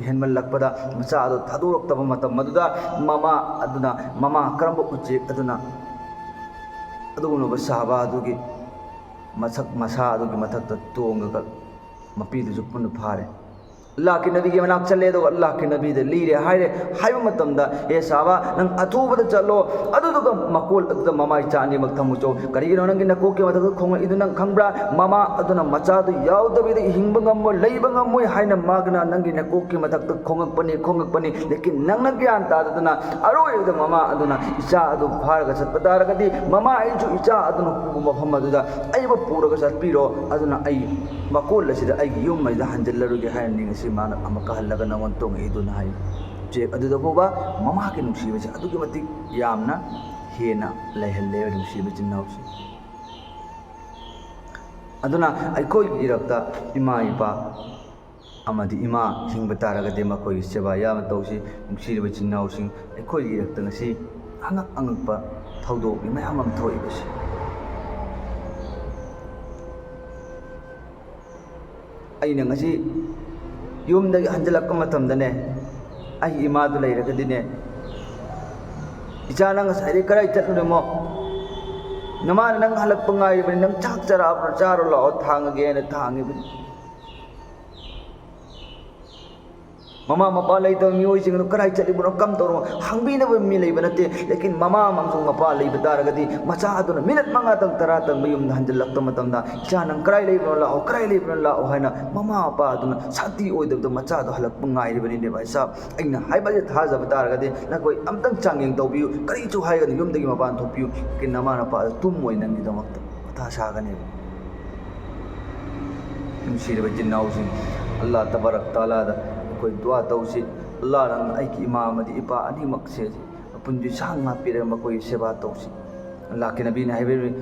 ꯍꯦꯟꯃꯜꯂꯛꯄꯗ, ꯃꯆꯥ ꯑꯗꯨ ꯊꯥꯗꯣꯔꯛꯇꯕ ꯃꯇꯝ ꯑꯗꯨꯗ, ꯃꯃꯥ ꯑꯗꯨꯅ, ꯃꯃꯥ ꯀꯔꯝꯕ ꯎꯆꯦꯛ ꯑꯗꯨꯅ ꯑꯗꯨꯒꯨꯝꯂꯕ ꯁꯍꯥꯕꯥ ꯑꯗꯨꯒꯤ ꯃꯁꯛ ꯃꯁꯥ ꯑꯗꯨꯒꯤ ꯃꯊꯛꯇ ꯇꯣꯡꯉꯒ ꯃꯄꯤꯗꯨꯁꯨ ꯄꯨꯟꯅ ꯐꯥꯔꯦ꯫ ꯑꯜꯂꯥꯍꯀꯤ ꯅꯕꯤꯒꯤ ꯃꯅꯥꯛ ꯆꯠꯂꯦ, ꯑꯗꯨꯒ ꯑꯜꯂꯥꯍꯀꯤ ꯅꯕꯤꯗ ꯂꯤꯔꯦ, ꯍꯥꯏꯔꯦ꯫ ꯍꯥꯏꯕ ꯃꯇꯝꯗ, "ꯑꯦ ꯁꯍꯥꯕꯥ, ꯅꯪ ꯑꯊꯨꯕꯗ ꯆꯠꯂꯣ, ꯑꯗꯨꯗꯨꯒ ꯃꯀꯣꯜ ꯑꯗꯨꯗ ꯃꯃꯥ ꯏꯆꯥ ꯑꯅꯤꯃꯛ ꯊꯝꯃꯨꯆꯣ꯫ ꯀꯔꯤꯒꯤꯅꯣ ꯅꯪꯒꯤ ꯅꯀꯣꯛꯀꯤ ꯃꯊꯛꯇ ꯈꯣꯡꯉꯛꯏꯗꯨ ꯅꯪ ꯈꯪꯕ꯭ꯔꯥ? ꯃꯃꯥ ꯑꯗꯨꯅ ꯃꯆꯥꯗꯨ ꯌꯥꯎꯗꯕꯤꯗ ꯍꯤꯡꯕ ꯉꯝꯃꯣꯏ, ꯂꯩꯕ ꯉꯝꯃꯣꯏ ꯍꯥꯏꯅ ꯃꯥꯒꯤꯅ ꯅꯪꯒꯤ ꯅꯀꯣꯛꯀꯤ ꯃꯊꯛꯇ ꯈꯣꯡꯉꯛꯄꯅꯤ, ꯈꯣꯡꯉꯛꯄꯅꯤ꯫ ꯂꯦꯀꯤꯟ ꯅꯪꯅ ꯒ꯭ꯌꯥꯟ ꯇꯥꯗꯗꯅ ꯑꯔꯣꯏꯕꯗ ꯃꯃꯥ ꯑꯗꯨꯅ ꯏꯆꯥ ꯑꯗꯨ ꯐꯥꯔꯒ ꯆꯠꯄ ꯇꯥꯔꯒꯗꯤ, ꯃꯃꯥ, ꯑꯩꯁꯨ ꯏꯆꯥ ꯑꯗꯨꯅ ꯄꯨꯕ ꯃꯐꯝ ꯑꯗꯨꯗ ꯑꯩꯕꯨ ꯄꯨꯔꯒ ꯆꯠꯄꯤꯔꯣ, ꯑꯗꯨꯅ ꯑꯩ ꯃꯀꯣꯜ ꯑꯁꯤꯗ ꯑꯩꯒꯤ ꯌꯨꯝ ꯑꯁꯤꯗ ꯍꯟꯖꯤꯜꯂꯔꯣꯏꯒꯦ" ꯍꯥꯏꯅ ꯅꯤꯡꯉꯁꯤ ꯃꯥꯅ ꯑꯃꯨꯛꯀ ꯍꯜꯂꯒ ꯅꯉꯣꯟꯗ ꯇꯣꯡꯉꯛꯏꯗꯨꯅ ꯍꯥꯏ꯫ ꯎꯆꯦꯛ ꯑꯗꯨꯗ ꯐꯥꯎꯕ ꯃꯃꯥꯒꯤ ꯅꯨꯡꯁꯤꯕꯁꯦ ꯑꯗꯨꯛꯀꯤ ꯃꯇꯤꯛ ꯌꯥꯝꯅ ꯍꯦꯟꯅ ꯂꯩꯍꯜꯂꯦ, ꯅꯨꯡꯁꯤꯕ ꯏꯆꯤꯟ ꯏꯅꯥꯎꯁꯤꯡ꯫ ꯑꯗꯨꯅ ꯑꯩꯈꯣꯏꯒꯤ ꯏꯔꯛꯇ ꯏꯃꯥ ꯏꯄꯥ ꯑꯃꯗꯤ ꯏꯃꯥ ꯍꯤꯡꯕ ꯇꯥꯔꯒꯗꯤ ꯃꯈꯣꯏꯒꯤ ꯁꯦꯕꯥ ꯌꯥꯝꯅ ꯇꯧꯁꯤ꯫ ꯅꯨꯡꯁꯤꯔꯕ ꯏꯆꯤꯟ ꯏꯅꯥꯎꯁꯤꯡ, ꯑꯩꯈꯣꯏꯒꯤ ꯏꯔꯛꯇ ꯉꯁꯤ ꯑꯉꯛ ꯑꯉꯛꯄ ꯊꯧꯗꯣꯛ ꯃꯌꯥꯝ ꯑꯃ ꯊꯣꯛꯏꯕꯁꯤ꯫ ꯑꯩꯅ ꯉꯁꯤ ꯌꯨꯝꯗꯒꯤ ꯍꯟꯖꯤꯜꯂꯛꯄ ꯃꯇꯝꯗꯅꯦ, ꯑꯩꯒꯤ ꯏꯃꯥꯗꯨ ꯂꯩꯔꯒꯗꯤꯅꯦ, "ꯏꯆꯥ, ꯅꯪ ꯉꯁꯥꯏꯗꯩ ꯀꯗꯥꯏ ꯆꯠꯂꯨꯔꯦꯃꯣ? ꯅꯃꯥꯅ ꯅꯪ ꯍꯜꯂꯛꯄ ꯉꯥꯏꯔꯤꯕꯅꯤ, ꯅꯪ ꯆꯥꯛ ꯆꯔꯥꯕ꯭ꯔꯣ? ꯆꯥꯔꯣ ꯂꯥꯛꯑꯣ, ꯊꯥꯡꯉꯒꯦ" ꯍꯥꯏꯅ ꯊꯥꯡꯉꯤꯕꯅꯤ꯫ ꯃꯃꯥ ꯃꯄꯥ ꯂꯩꯇꯕ ꯃꯤꯑꯣꯏꯁꯤꯡ ꯑꯗꯨ ꯀꯗꯥꯏ ꯆꯠꯂꯤꯕꯅꯣ, ꯀꯝ ꯇꯧꯔꯕꯅꯣ ꯍꯪꯕꯤꯅꯕ ꯃꯤ ꯂꯩꯕ ꯅꯠꯇꯦ꯫ ꯂꯦꯀꯤꯟ ꯃꯃꯥ ꯑꯃꯁꯨꯡ ꯃꯄꯥ ꯂꯩꯕ ꯇꯥꯔꯒꯗꯤ, ꯃꯆꯥ ꯑꯗꯨꯅ ꯃꯤꯅꯠ ꯃꯉꯥꯇꯪ ꯇꯔꯥꯇꯪ ꯃꯌꯨꯝꯗ ꯍꯟꯖꯤꯜꯂꯛꯇꯕ ꯃꯇꯝꯗ, "ꯏꯆꯥ, ꯅꯪ ꯀꯗꯥꯏ ꯂꯩꯕꯅꯣ? ꯂꯥꯛꯑꯣ, ꯀꯗꯥꯏ ꯂꯩꯕꯅꯣ? ꯂꯥꯛꯑꯣ" ꯍꯥꯏꯅ ꯃꯃꯥ ꯃꯄꯥ ꯑꯗꯨꯅ ꯁꯥꯟꯇꯤ ꯑꯣꯏꯗꯕꯗ ꯃꯆꯥꯗꯣ ꯍꯜꯂꯛꯄ ꯉꯥꯏꯔꯤꯕꯅꯤꯅꯦ, ꯚꯥꯏ ꯁꯥꯍꯕ꯫ ꯑꯩꯅ ꯍꯥꯏꯕꯁꯦ ꯊꯥꯖꯕ ꯇꯥꯔꯒꯗꯤ ꯅꯈꯣꯏ ꯑꯝꯇꯪ ꯆꯥꯡꯌꯦꯡ ꯇꯧꯕꯤꯌꯨ꯫ ꯀꯔꯤꯁꯨ ꯍꯥꯏꯒꯅꯨ, ꯌꯨꯝꯗꯒꯤ ꯃꯄꯥꯟ ꯊꯣꯛꯄꯤꯌꯨ꯫ ꯂꯦꯀꯤꯟ ꯅꯃꯥ ꯅꯄꯥꯗꯣ ꯇꯨꯝꯃꯣꯏ, ꯅꯪꯒꯤꯗꯃꯛꯇ ꯃꯊꯥ ꯁꯥꯒꯅꯦꯕ꯫ ꯅꯨꯡꯁꯤꯔꯕ ꯏꯆꯤꯟ ꯏꯅꯥꯎꯁꯤꯡ, ꯑꯜꯂꯥꯍ ꯇꯕꯥꯔꯛ ꯇꯥꯂꯥꯗ ꯑꯩꯈꯣꯏ ꯗꯨꯋꯥ ꯇꯧꯁꯤ꯫ "ꯑꯜꯂꯥꯍ, ꯅꯪꯅ ꯑꯩꯒꯤ ꯏꯃꯥ ꯑꯃꯗꯤ ꯏꯄꯥ ꯑꯅꯤꯃꯛꯁꯦ ꯃꯄꯨꯟꯁꯤ ꯁꯥꯡꯅ ꯄꯤꯔꯒ ꯃꯈꯣꯏꯒꯤ ꯁꯦꯕꯥ ꯇꯧꯁꯤ"꯫ ꯑꯜꯂꯥꯍꯀꯤ ꯅꯕꯤꯅ ꯍꯥꯏꯕꯤꯔꯤ,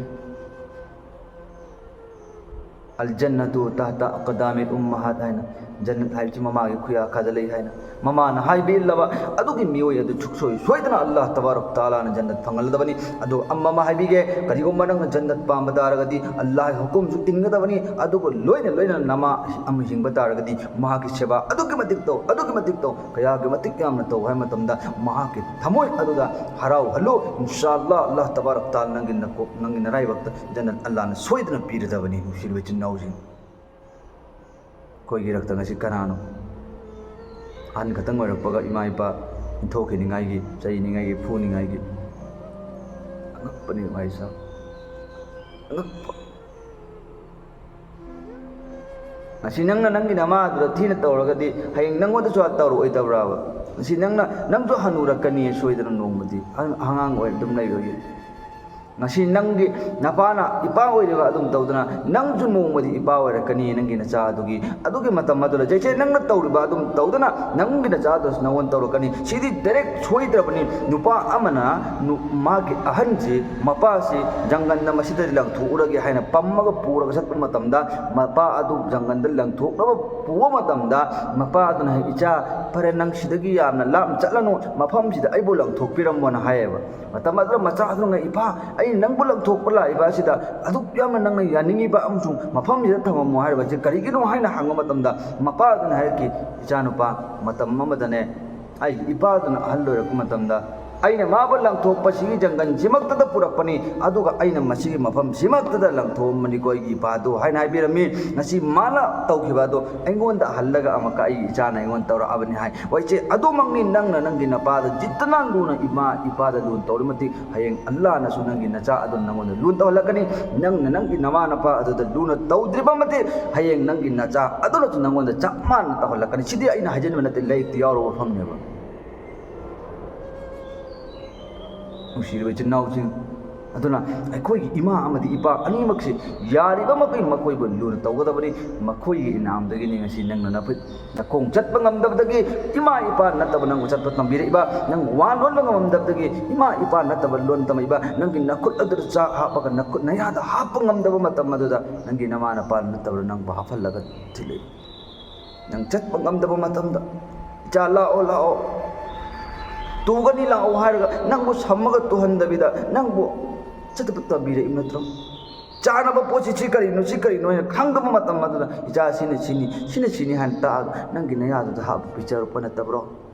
"ꯑꯜ ꯖꯟꯅꯇꯨ ꯇꯍꯇ ꯑꯛꯗꯥꯃꯤꯜ ꯎꯝꯃꯍꯥꯠ" ꯍꯥꯏꯅ, "ꯖꯟꯅꯠ ꯍꯥꯏꯕꯁꯤ ꯃꯃꯥꯒꯤ ꯈꯨꯌꯥꯈꯥꯗ ꯂꯩ" ꯍꯥꯏꯅ꯫ ꯃꯃꯥꯅ ꯍꯥꯏꯕꯤꯜꯂꯕ ꯑꯗꯨꯒꯤ ꯃꯤꯑꯣꯏ ꯑꯗꯨ ꯁꯨꯡꯁꯣꯏ ꯁꯣꯏꯗꯅ ꯑꯜꯂꯥꯍ ꯇꯕꯥꯔꯛ ꯇꯥꯂꯥꯅ ꯖꯟꯅꯠ ꯐꯪꯍꯜꯂꯗꯕꯅꯤ꯫ ꯑꯗꯨꯒ ꯑꯃ ꯑꯃ ꯍꯥꯏꯕꯤꯒꯦ, ꯀꯔꯤꯒꯨꯝꯕ ꯅꯪꯅ ꯖꯟꯅꯠ ꯄꯥꯝꯕ ꯇꯥꯔꯒꯗꯤ ꯑꯜꯂꯥꯍꯒꯤ ꯍꯨꯀꯨꯝꯁꯨ ꯏꯟꯒꯗꯕꯅꯤ, ꯑꯗꯨꯒ ꯂꯣꯏꯅ ꯂꯣꯏꯅꯅ ꯅꯃꯥ ꯑꯃ ꯍꯤꯡꯕ ꯇꯥꯔꯒꯗꯤ ꯃꯍꯥꯛꯀꯤ ꯁꯦꯕꯥ ꯑꯗꯨꯛꯀꯤ ꯃꯇꯤꯛ ꯇꯧ, ꯑꯗꯨꯛꯀꯤ ꯃꯇꯤꯛ ꯇꯧ, ꯀꯌꯥꯒꯤ ꯃꯇꯤꯛ ꯌꯥꯝꯅ ꯇꯧ ꯍꯥꯏꯕ ꯃꯇꯝꯗ ꯃꯍꯥꯛꯀꯤ ꯊꯃꯣꯏ ꯑꯗꯨꯗ ꯍꯔꯥꯎꯍꯜꯂꯨ꯫ ꯏꯟꯁꯥ ꯑꯜꯂꯥꯍ, ꯑꯜꯂꯥꯍ ꯇꯕꯥꯔꯛ ꯇꯥꯂꯥ ꯅꯪꯒꯤ ꯅꯀꯣꯛ, ꯅꯪꯒꯤ ꯅꯔꯥꯏꯕꯛꯇ ꯖꯟꯅꯠ ꯑꯜꯂꯥꯍꯅ ꯁꯣꯏꯗꯅ ꯄꯤꯔꯗꯕꯅꯤ꯫ ꯅꯨꯡꯁꯤꯔꯕ ꯏꯆꯤꯟ ꯏꯅꯥꯎꯁꯤꯡ, ꯑꯩꯈꯣꯏꯒꯤ ꯏꯔꯛꯇ ꯉꯁꯤ ꯀꯅꯥꯅꯣ? ꯑꯍꯟ ꯈꯛꯇꯪ ꯑꯣꯏꯔꯛꯄꯒ ꯏꯃꯥ ꯏꯄꯥ ꯏꯟꯊꯣꯛꯈꯤꯅꯤꯡꯉꯥꯏꯒꯤ, ꯆꯩꯅꯤꯡꯉꯥꯏꯒꯤ, ꯐꯨꯅꯤꯡꯉꯥꯏꯒꯤ꯫ ꯑꯉꯛꯄꯅꯤ ꯚꯥꯏ ꯁꯥꯍꯕ, ꯑꯉꯛꯄ꯫ ꯉꯁꯤ ꯅꯪꯅ ꯅꯪꯒꯤ ꯅꯃꯥꯗꯨꯗ ꯊꯤꯅ ꯇꯧꯔꯒꯗꯤ ꯍꯌꯦꯡ ꯅꯪꯉꯣꯟꯗꯁꯨ ꯇꯧꯔꯛꯑꯣꯏꯗꯕ꯭ꯔꯥꯕ? ꯉꯁꯤ ꯅꯪꯅ, ꯅꯪꯁꯨ ꯍꯅꯨꯔꯛꯀꯅꯤ ꯁꯣꯏꯗꯅ ꯅꯣꯡꯃꯗꯤ, ꯑꯉꯥꯡ ꯑꯣꯏꯅ ꯑꯗꯨꯝ ꯂꯩꯔꯣꯏꯌꯦ꯫ ꯉꯁꯤ ꯅꯪꯒꯤ ꯅꯄꯥꯅ ꯏꯄꯥ ꯑꯣꯏꯔꯤꯕ ꯑꯗꯨꯝ ꯇꯧꯗꯅ, ꯅꯪꯁꯨ ꯅꯣꯡꯃꯗꯤ ꯏꯄꯥ ꯑꯣꯏꯔꯛꯀꯅꯤ ꯅꯪꯒꯤ ꯅꯆꯥ ꯑꯗꯨꯒꯤ꯫ ꯑꯗꯨꯒꯤ ꯃꯇꯝ ꯑꯗꯨꯗ ꯖꯩꯁꯦ ꯅꯪꯅ ꯇꯧꯔꯤꯕ ꯑꯗꯨꯝ ꯇꯧꯗꯅ, ꯅꯪꯒꯤ ꯅꯆꯥꯗꯨꯁꯨ ꯅꯪꯉꯣꯟꯗ ꯇꯧꯔꯛꯀꯅꯤ꯫ ꯁꯤꯗꯤ ꯗꯥꯏꯔꯦꯛ ꯁꯣꯏꯗ꯭ꯔꯕꯅꯤ꯫ ꯅꯨꯄꯥ ꯑꯃꯅ ꯅꯨ-, ꯃꯥꯒꯤ ꯑꯍꯟꯁꯤ, ꯃꯄꯥꯁꯤ ꯖꯪꯒꯜꯗ ꯃꯁꯤꯗꯗꯤ ꯂꯪꯊꯣꯛꯎꯔꯒꯦ ꯍꯥꯏꯅ ꯄꯝꯃꯒ ꯄꯨꯔꯒ ꯆꯠꯄ ꯃꯇꯝꯗ, ꯃꯄꯥ ꯑꯗꯨ ꯖꯪꯒꯜꯗ ꯂꯪꯊꯣꯛꯅꯕ ꯄꯨꯕ ꯃꯇꯝꯗ, ꯃꯄꯥ ꯑꯗꯨꯅ ꯍꯥꯏ, "ꯏꯆꯥ, ꯐꯔꯦ, ꯅꯪ ꯁꯤꯗꯒꯤ ꯌꯥꯝꯅ ꯂꯥꯞꯅ ꯆꯠꯂꯅꯨ, ꯃꯐꯝꯁꯤꯗ ꯑꯩꯕꯨ ꯂꯪꯊꯣꯛꯄꯤꯔꯝꯃꯣꯅ" ꯍꯥꯏꯌꯦꯕ꯫ ꯃꯇꯝ ꯑꯗꯨꯗ ꯃꯆꯥꯗꯨꯅ, "ꯏꯄꯥ, ꯑꯩ ꯅꯪꯕꯨ ꯂꯪꯊꯣꯛꯄ ꯂꯥꯛꯏꯕ ꯑꯁꯤꯗ ꯑꯗꯨꯛ ꯌꯥꯝꯅ ꯅꯪꯅ ꯌꯥꯅꯤꯡꯉꯤꯕ ꯑꯃꯁꯨꯡ ꯃꯐꯝꯁꯤꯗ ꯊꯝꯃꯝꯃꯣ ꯍꯥꯏꯔꯤꯕ ꯑꯁꯤ ꯀꯔꯤꯒꯤꯅꯣ?" ꯍꯥꯏꯅ ꯍꯪꯕ ꯃꯇꯝꯗ, ꯃꯄꯥ ꯑꯗꯨꯅ ꯍꯥꯏꯔꯛꯈꯤ, "ꯏꯆꯥꯅꯨꯄꯥ, ꯃꯇꯝ ꯑꯃꯗꯅꯦ, ꯑꯩꯒꯤ ꯏꯄꯥꯗꯨꯅ ꯑꯍꯜ ꯑꯣꯏꯔꯛꯄ ꯃꯇꯝꯗ, "ꯑꯩꯅ ꯃꯥꯕꯨ ꯂꯪꯊꯣꯛꯄꯁꯤꯒꯤ ꯖꯪꯒꯜꯁꯤꯃꯛꯇꯗ ꯄꯨꯔꯛꯄꯅꯤ, ꯑꯗꯨꯒ ꯑꯩꯅ ꯃꯁꯤꯒꯤ ꯃꯐꯝꯁꯤꯃꯛꯇꯗ ꯂꯪꯊꯣꯛꯑꯝꯕꯅꯤꯀꯣ ꯑꯩꯒꯤ ꯏꯄꯥꯗꯨ" ꯍꯥꯏꯅ ꯍꯥꯏꯕꯤꯔꯝꯃꯤ꯫ ꯉꯁꯤ ꯃꯥꯅ ꯇꯧꯈꯤꯕ ꯑꯗꯣ ꯑꯩꯉꯣꯟꯗ ꯍꯜꯂꯒ ꯑꯃꯨꯛꯀ ꯑꯩꯒꯤ ꯏꯆꯥꯅ ꯑꯩꯉꯣꯟꯗ ꯇꯧꯔꯛꯑꯕꯅꯤ ꯍꯥꯏ꯫ ꯍꯣꯏ ꯏꯆꯦ, ꯑꯗꯨꯃꯛꯅꯤ, ꯅꯪꯅ ꯅꯪꯒꯤ ꯅꯄꯥꯗ ꯖꯤꯠꯇꯅ ꯂꯨꯅ, ꯏꯃꯥ ꯏꯄꯥꯗ ꯂꯨꯅ ꯇꯧꯔꯤ ꯃꯇꯤꯛ, ꯍꯌꯦꯡ ꯑꯜꯂꯥꯅꯁꯨ ꯅꯪꯒꯤ ꯅꯆꯥ ꯑꯗꯨ ꯅꯪꯉꯣꯟꯗ ꯂꯨꯅ ꯇꯧꯍꯜꯂꯛꯀꯅꯤ꯫ ꯅꯪꯅ ꯅꯪꯒꯤ ꯅꯃꯥ ꯅꯄꯥ ꯑꯗꯨꯗ ꯂꯨꯅ ꯇꯧꯗ꯭ꯔꯤꯕ ꯃꯇꯤꯛ, ꯍꯌꯦꯡ ꯅꯪꯒꯤ ꯅꯆꯥ ꯑꯗꯨꯅꯁꯨ ꯅꯪꯉꯣꯟꯗ ꯆꯞ ꯃꯥꯟꯅ ꯇꯧꯍꯜꯂꯛꯀꯅꯤ꯫ ꯁꯤꯗꯤ ꯑꯩꯅ ꯍꯥꯏꯖꯤꯟꯕ ꯅꯠꯇꯦ, ꯂꯥꯏꯔꯤꯛꯇ ꯌꯥꯎꯔꯕ ꯋꯥꯐꯝꯅꯦꯕ꯫ ꯅꯨꯡꯁꯤꯔꯤꯕ ꯏꯆꯤꯟ ꯏꯅꯥꯎꯁꯤꯡ, ꯑꯗꯨꯅ ꯑꯩꯈꯣꯏꯒꯤ ꯏꯃꯥ ꯑꯃꯗꯤ ꯏꯄꯥ ꯑꯅꯤꯃꯛꯁꯤ ꯌꯥꯔꯤꯕ ꯃꯈꯩ ꯃꯈꯣꯏꯕꯨ ꯂꯨꯅ ꯇꯧꯒꯗꯕꯅꯤ꯫ ꯃꯈꯣꯏꯒꯤ ꯏꯅꯥꯝꯗꯒꯤꯅꯤ ꯉꯁꯤ ꯅꯪꯅ ꯅꯈꯨꯠ ꯅꯈꯣꯡ ꯆꯠꯄ ꯉꯝꯗꯕꯗꯒꯤ ꯏꯃꯥ ꯏꯄꯥ ꯅꯠꯇꯕ ꯅꯪꯕꯨ ꯆꯠꯄ ꯇꯝꯕꯤꯔꯛꯏꯕ, ꯅꯪ ꯋꯥ ꯂꯣꯟꯕ ꯉꯝꯗꯕꯗꯒꯤ ꯏꯃꯥ ꯏꯄꯥ ꯅꯠꯇꯕ ꯂꯣꯟ ꯇꯝꯃꯛꯏꯕ, ꯅꯪꯒꯤ ꯅꯈꯨꯠ ꯑꯗꯨꯗ ꯆꯥꯛ ꯍꯥꯞꯄꯒ ꯅꯈꯨꯠ ꯅꯌꯥꯗ ꯍꯥꯞꯄ ꯉꯝꯗꯕ ꯃꯇꯝ ꯑꯗꯨꯗ ꯅꯪꯒꯤ ꯅꯃꯥ ꯅꯄꯥ ꯅꯠꯇꯕ ꯅꯪꯕꯨ ꯍꯥꯞꯍꯜꯂꯒ ꯊꯤꯜꯂꯛꯏ꯫ ꯅꯪ ꯆꯠꯄ ꯉꯝꯗꯕ ꯃꯇꯝꯗ, "ꯏꯆꯥ, ꯂꯥꯛꯑꯣ, ꯂꯥꯛꯑꯣ, ꯇꯨꯒꯅꯤ, ꯂꯥꯛꯑꯣ" ꯍꯥꯏꯔꯒ ꯅꯪꯕꯨ ꯁꯝꯃꯒ ꯇꯨꯍꯟꯗꯕꯤꯗ ꯅꯪꯕꯨ ꯆꯠꯄ ꯇꯝꯕꯤꯔꯛꯏꯕ ꯅꯠꯇ꯭ꯔꯣ? ꯆꯥꯅꯕ ꯄꯣꯠꯁꯤ ꯁꯤ ꯀꯔꯤꯅꯣ, ꯁꯤ ꯀꯔꯤꯅꯣ ꯍꯥꯏꯅ ꯈꯪꯗꯕ ꯃꯇꯝ ꯑꯗꯨꯗ, "ꯏꯆꯥ, ꯁꯤꯅ ꯁꯤꯅꯤ, ꯁꯤꯅ ꯁꯤꯅꯤ" ꯍꯥꯏꯅ ꯇꯥꯛꯑꯒ ꯅꯪꯒꯤ ꯅꯌꯥꯗꯨꯗ ꯍꯥꯞꯄ ꯄꯤꯖꯔꯛꯄ ꯅꯠꯇꯕ꯭ꯔꯣ?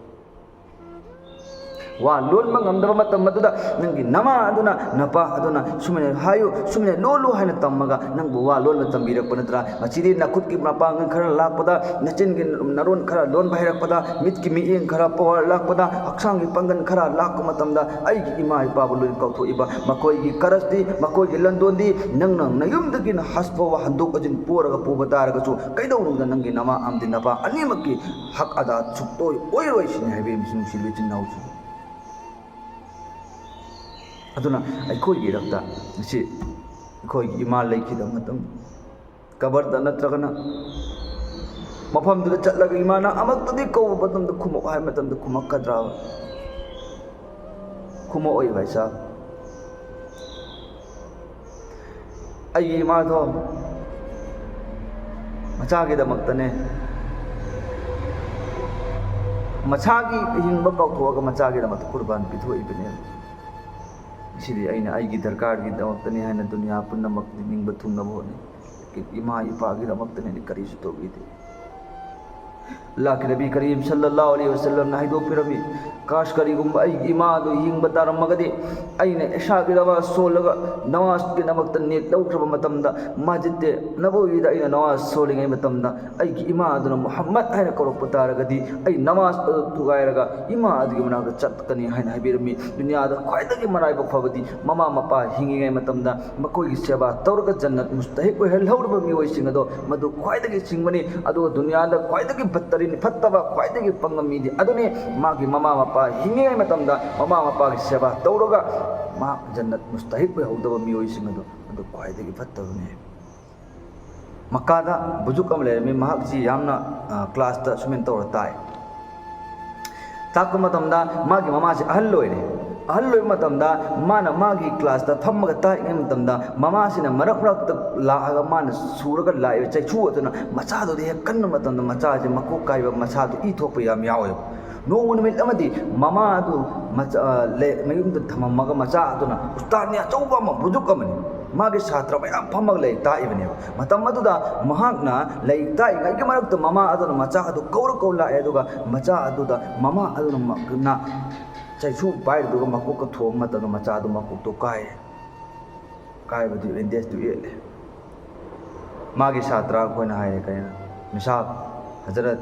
ꯋꯥ ꯂꯣꯟꯕ ꯉꯝꯗꯕ ꯃꯇꯝ ꯑꯗꯨꯗ ꯅꯪꯒꯤ ꯅꯃꯥ ꯑꯗꯨꯅ, ꯅꯄꯥ ꯑꯗꯨꯅ ꯁꯨꯃꯥꯏꯅ ꯍꯥꯏꯌꯨ, ꯁꯨꯃꯥꯏꯅ ꯂꯣꯜꯂꯨ ꯍꯥꯏꯅ ꯇꯝꯃꯒ ꯅꯪꯕꯨ ꯋꯥ ꯂꯣꯟꯕ ꯇꯝꯕꯤꯔꯛꯄ ꯅꯠꯇ꯭ꯔꯥ? ꯉꯁꯤꯗꯤ ꯅꯈꯨꯠꯀꯤ ꯃꯄꯥꯡꯒꯜ ꯈꯔ ꯂꯥꯛꯄꯗ, ꯅꯆꯤꯟꯒꯤ ꯅꯔꯣꯟ ꯈꯔ ꯂꯣꯟꯕ ꯍꯩꯔꯛꯄꯗ, ꯃꯤꯠꯀꯤ ꯃꯤꯠꯌꯦꯡ ꯈꯔ ꯄꯋꯥꯔ ꯂꯥꯛꯄꯗ, ꯍꯛꯆꯥꯡꯒꯤ ꯄꯥꯡꯒꯜ ꯈꯔ ꯂꯥꯛꯄ ꯃꯇꯝꯗ, ꯑꯩꯒꯤ ꯏꯃꯥ ꯏꯄꯥꯕꯨ ꯂꯣꯏꯅ ꯀꯥꯎꯊꯣꯛꯏꯕ, ꯃꯈꯣꯏꯒꯤ ꯀꯔꯁꯇꯤ, ꯃꯈꯣꯏꯒꯤ ꯂꯟꯗꯣꯟꯗꯤ ꯅꯪꯅ ꯅꯌꯨꯝꯗꯒꯤꯅ ꯍꯖ ꯐꯥꯎꯕ ꯍꯟꯗꯣꯛ ꯍꯟꯖꯤꯟ ꯄꯣꯔꯒ ꯄꯨꯕ ꯇꯥꯔꯒꯁꯨ, ꯀꯩꯗꯧꯅꯨꯡꯗ ꯅꯪꯒꯤ ꯅꯃꯥ ꯑꯃꯗꯤ ꯅꯄꯥ ꯑꯅꯤꯃꯛꯀꯤ ꯍꯛ ꯑꯗꯥ ꯁꯨꯛꯇꯣꯏ ꯑꯣꯏꯔꯣꯏ ꯁꯤꯅꯤ ꯍꯥꯏꯕꯤꯔꯤꯕꯁꯤ, ꯅꯨꯡꯁꯤꯕ ꯏꯆꯤꯟ ꯏꯅꯥꯎꯁꯤꯡ꯫ ꯑꯗꯨꯅ ꯑꯩꯈꯣꯏꯒꯤ ꯏꯔꯛꯇ ꯉꯁꯤ ꯑꯩꯈꯣꯏꯒꯤ ꯏꯃꯥ ꯂꯩꯈꯤꯗꯕ ꯃꯇꯝ, ꯀꯕꯔꯗ ꯅꯠꯇ꯭ꯔꯒꯅ ꯃꯐꯝꯗꯨꯗ ꯆꯠꯂꯒ, "ꯏꯃꯥ, ꯅꯪ ꯑꯃꯨꯛꯇꯗꯤ ꯀꯧꯕ ꯃꯇꯝꯗ ꯈꯨꯝꯃꯛꯑꯣ" ꯍꯥꯏꯕ ꯃꯇꯝꯗ ꯈꯨꯝꯃꯛꯀꯗ꯭ꯔꯥ? ꯈꯨꯝꯃꯛꯑꯣꯏ, ꯚꯥꯏ ꯁꯥꯍꯕ꯫ ꯑꯩꯒꯤ ꯏꯃꯥꯗꯣ ꯃꯆꯥꯒꯤꯗꯃꯛꯇꯅꯦ, ꯃꯁꯥꯒꯤ ꯍꯤꯡꯕ ꯀꯥꯎꯊꯣꯛꯑꯒ ꯃꯆꯥꯒꯤꯗꯃꯛꯇ ꯀꯨꯔꯕꯥꯟ ꯄꯤꯊꯣꯛꯏꯕꯅꯦ꯫ ꯉꯁꯤꯗꯤ ꯑꯩꯅ ꯑꯩꯒꯤ ꯗꯔꯀꯥꯔꯒꯤꯗꯃꯛꯇꯅꯤ ꯍꯥꯏꯅ ꯗꯨꯅꯤꯌꯥ ꯄꯨꯝꯅꯃꯛꯇꯤ ꯅꯤꯡꯕ ꯊꯨꯡꯅꯕ ꯍꯣꯠꯅꯩ꯫ ꯏꯃꯥ ꯏꯄꯥꯒꯤꯗꯃꯛꯇꯅꯤ ꯀꯔꯤꯁꯨ ꯇꯧꯕꯤꯗꯦ꯫ ꯑꯜꯂꯥꯍꯒꯤ ꯅꯕꯤ ꯀꯔꯤꯝ ꯁꯜꯂꯜꯂꯥꯍꯨ ꯑꯂꯩꯍꯤ ꯋꯁꯜꯂꯝꯅ ꯍꯥꯏꯗꯣꯛꯄꯤꯔꯝꯃꯤ, ꯀꯥꯁ, ꯀꯔꯤꯒꯨꯝꯕ ꯑꯩꯒꯤ ꯏꯃꯥ ꯑꯗꯨ ꯍꯤꯡꯕ ꯇꯥꯔꯝꯃꯒꯗꯤ, ꯑꯩꯅ ꯏꯁꯥꯒꯤ ꯅꯃꯥꯖ ꯁꯣꯜꯂꯒ ꯅꯃꯥꯖꯀꯤꯗꯃꯛꯇ ꯅꯦꯠ ꯂꯧꯈ꯭ꯔꯕ ꯃꯇꯝꯗ, ꯃꯁꯖꯤꯗ ꯅꯕꯋꯤꯗ ꯑꯩꯅ ꯅꯃꯥꯖ ꯁꯣꯜꯂꯤꯉꯩ ꯃꯇꯝꯗ ꯑꯩꯒꯤ ꯏꯃꯥ ꯑꯗꯨꯅ ꯃꯨꯍꯝꯃꯗ ꯍꯥꯏꯅ ꯀꯧꯔꯛꯄ ꯇꯥꯔꯒꯗꯤ, ꯑꯩ ꯅꯃꯥꯖ ꯑꯗꯨ ꯊꯨꯒꯥꯏꯔꯒ ꯏꯃꯥ ꯑꯗꯨꯒꯤ ꯃꯅꯥꯛꯇ ꯆꯠꯀꯅꯤ ꯍꯥꯏꯅ ꯍꯥꯏꯕꯤꯔꯝꯃꯤ꯫ ꯗꯨꯅꯤꯌꯥꯗ ꯈ꯭ꯋꯥꯏꯗꯒꯤ ꯃꯔꯥꯏꯕꯛ ꯐꯕꯗꯤ ꯃꯃꯥ ꯃꯄꯥ ꯍꯤꯡꯉꯤꯉꯩ ꯃꯇꯝꯗ ꯃꯈꯣꯏꯒꯤ ꯁꯦꯕꯥ ꯇꯧꯔꯒ ꯖꯟꯅꯠ ꯃꯨꯁꯇꯍꯤꯛ ꯑꯣꯏꯍꯜꯍꯧꯔꯕ ꯃꯤꯑꯣꯏꯁꯤꯡ ꯑꯗꯣ ꯃꯗꯨ ꯈ꯭ꯋꯥꯏꯗꯒꯤ ꯆꯤꯡꯕꯅꯤ꯫ ꯑꯗꯨꯒ ꯗꯨꯅꯤꯌꯥꯗ ꯈ꯭ꯋꯥꯏꯗꯒꯤ ꯐꯠꯇꯔꯤꯅꯤ, ꯐꯠꯇꯕ, ꯈ꯭ꯋꯥꯏꯗꯒꯤ ꯄꯪꯕ ꯃꯤꯗꯤ ꯑꯗꯨꯅꯤ, ꯃꯥꯒꯤ ꯃꯃꯥ ꯃꯄꯥ ꯍꯤꯡꯉꯤꯉꯩ ꯃꯇꯝꯗ ꯃꯃꯥ ꯃꯄꯥꯒꯤ ꯁꯦꯕꯥ ꯇꯧꯔꯒ ꯃꯍꯥꯛ ꯖꯟꯅꯠ ꯃꯨꯁꯇꯍꯤꯛ ꯑꯣꯏꯍꯧꯗꯕ ꯃꯤꯑꯣꯏꯁꯤꯡ ꯑꯗꯣ ꯃꯗꯨ ꯈ꯭ꯋꯥꯏꯗꯒꯤ ꯐꯠꯇꯕꯅꯤ꯫ ꯃꯀꯥꯗ ꯕꯨꯖꯨꯛ ꯑꯃ ꯂꯩꯔꯝꯃꯤ꯫ ꯃꯍꯥꯛꯁꯤ ꯌꯥꯝꯅ, ꯑ, ꯀ꯭ꯂꯥꯁꯇ ꯁꯨꯃꯥꯏꯅ ꯇꯧꯔ ꯇꯥꯛꯏ꯫ ꯇꯥꯛꯄ ꯃꯇꯝꯗ ꯃꯥꯒꯤ ꯃꯃꯥꯁꯤ ꯑꯍꯜ ꯑꯣꯏꯔꯦ꯫ ꯑꯍꯜ ꯑꯣꯏꯕ ꯃꯇꯝꯗ ꯃꯥꯅ ꯃꯥꯒꯤ ꯀ꯭ꯂꯥꯁꯇ ꯐꯝꯃꯒ ꯇꯥꯛꯏꯉꯩ ꯃꯇꯝꯗ ꯃꯃꯥꯁꯤꯅ ꯃꯔꯛ ꯃꯔꯛꯇ ꯂꯥꯛꯑꯒ ꯃꯥꯅ ꯁꯨꯔꯒ ꯂꯥꯛꯏꯕ ꯆꯩꯁꯨ ꯑꯗꯨꯅ ꯃꯆꯥꯗꯨꯗ ꯍꯦꯛ ꯀꯟꯕ ꯃꯇꯝꯗ ꯃꯆꯥꯁꯤ ꯃꯀꯣꯛ ꯀꯥꯏꯕ, ꯃꯁꯥꯗꯨ ꯏ ꯊꯣꯛꯄ ꯌꯥꯝ ꯌꯥꯎꯋꯦꯕ꯫ ꯅꯣꯡꯃ ꯅꯨꯃꯤꯠ ꯑꯃꯗꯤ ꯃꯃꯥ ꯑꯗꯨ ꯃꯆꯥ, ꯑ, ꯂꯩ-, ꯃꯌꯨꯝꯗ ꯊꯝꯃꯝꯃꯒ ꯃꯆꯥ ꯑꯗꯨꯅ ꯎꯁꯇꯥꯗꯅꯤ ꯑꯆꯧꯕ ꯑꯃ, ꯕꯨꯖꯨꯛ ꯑꯃꯅꯤ꯫ ꯃꯥꯒꯤ ꯁꯥꯇ꯭ꯔ ꯃꯌꯥꯝ ꯐꯝꯃꯒ ꯂꯥꯏꯔꯤꯛ ꯇꯥꯛꯏꯕꯅꯦꯕ꯫ ꯃꯇꯝ ꯑꯗꯨꯗ ꯃꯍꯥꯛꯅ ꯂꯥꯏꯔꯤꯛ ꯇꯥꯛꯏꯉꯩꯒꯤ ꯃꯔꯛꯇ ꯃꯃꯥ ꯑꯗꯨꯅ ꯃꯆꯥ ꯑꯗꯨ ꯀꯧꯔ ꯀꯧꯔ ꯂꯥꯛꯑꯦ, ꯑꯗꯨꯒ ꯃꯆꯥ ꯑꯗꯨꯗ ꯃꯃꯥ ꯑꯗꯨꯅ ꯃ-, ꯅ ꯆꯩꯁꯨ ꯄꯥꯏꯔꯗꯨꯒ ꯃꯀꯣꯛꯀ ꯊꯣꯝꯕ ꯃꯇꯝꯗ ꯃꯆꯥ ꯑꯗꯨ ꯃꯀꯣꯛꯇꯣ ꯀꯥꯏꯔꯦ꯫ ꯀꯥꯏꯕꯗꯨ ꯕꯦꯟꯗꯦꯖꯇꯨ ꯌꯦꯠꯂꯦ꯫ ꯃꯥꯒꯤ ꯁꯥꯇ꯭ꯔ ꯑꯩꯈꯣꯏꯅ ꯍꯥꯏꯔꯦ, ꯀꯩꯅꯣ, "ꯃꯤꯁꯥꯞ, ꯍꯖꯔꯠ,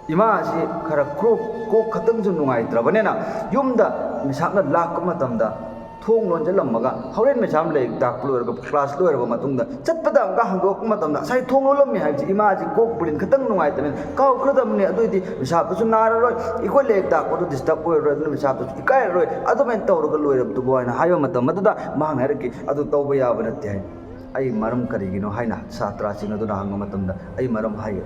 ꯏꯃꯥ ꯑꯁꯤ ꯈꯔ ꯀ꯭ꯔꯣꯛ, ꯀꯣꯛ ꯈꯛꯇꯪꯁꯨ ꯅꯨꯡꯉꯥꯏꯇ꯭ꯔꯕꯅꯤꯅ ꯌꯨꯝꯗ ꯃꯤꯁꯥꯞꯅ ꯂꯥꯛꯄ ꯃꯇꯝꯗ ꯊꯣꯡ ꯂꯣꯟꯁꯤꯜꯂꯝꯃꯒ ꯍꯣꯔꯦꯟ ꯃꯤꯁꯥꯞ ꯂꯥꯏꯔꯤꯛ ꯇꯥꯛꯄ ꯂꯣꯏꯔꯒ, ꯀ꯭ꯂꯥꯁ ꯂꯣꯏꯔꯕ ꯃꯇꯨꯡꯗ ꯆꯠꯄꯗ ꯑꯃꯨꯛꯀ ꯍꯥꯡꯗꯣꯛꯄ ꯃꯇꯝꯗ ꯉꯁꯥꯏ ꯊꯣꯡ ꯂꯣꯜꯂꯝꯃꯤ ꯍꯥꯏꯕꯁꯤ ꯏꯃꯥꯁꯤ ꯀꯣꯛ ꯕ꯭ꯔꯦꯟ ꯈꯛꯇꯪ ꯅꯨꯡꯉꯥꯏꯇꯕꯅꯤꯅ ꯀꯥꯎꯈ꯭ꯔꯗꯕꯅꯤ꯫ ꯑꯗꯨꯑꯣꯏꯗꯤ ꯃꯤꯁꯥꯞꯇꯨꯁꯨ ꯅꯥꯔꯔꯣꯏ, ꯑꯩꯈꯣꯏ ꯂꯥꯏꯔꯤꯛ ꯇꯥꯛꯄꯗꯨ ꯗꯤꯁꯇꯔꯕ ꯑꯣꯏꯔꯔꯣꯏ, ꯑꯗꯨꯅ ꯃꯤꯁꯥꯞꯇꯨꯁꯨ ꯏꯀꯥꯏꯔꯔꯣꯏ, ꯑꯗꯨꯃꯥꯏꯅ ꯇꯧꯔꯒ ꯂꯣꯏꯔꯕꯗꯨꯕꯨ" ꯍꯥꯏꯅ ꯍꯥꯏꯕ ꯃꯇꯝ ꯑꯗꯨꯗ ꯃꯍꯥꯛꯅ ꯍꯥꯏꯔꯛꯈꯤ, "ꯑꯗꯨ ꯇꯧꯕ ꯌꯥꯕ ꯅꯠꯇꯦ" ꯍꯥꯏꯅ꯫ "ꯑꯩ ꯃꯔꯝ ꯀꯔꯤꯒꯤꯅꯣ?" ꯍꯥꯏꯅ ꯁꯥꯇ꯭ꯔꯁꯤꯡ ꯑꯗꯨꯅ ꯍꯪꯕ ꯃꯇꯝꯗ, "ꯑꯩ ꯃꯔꯝ ꯍꯥꯏꯒꯦ꯫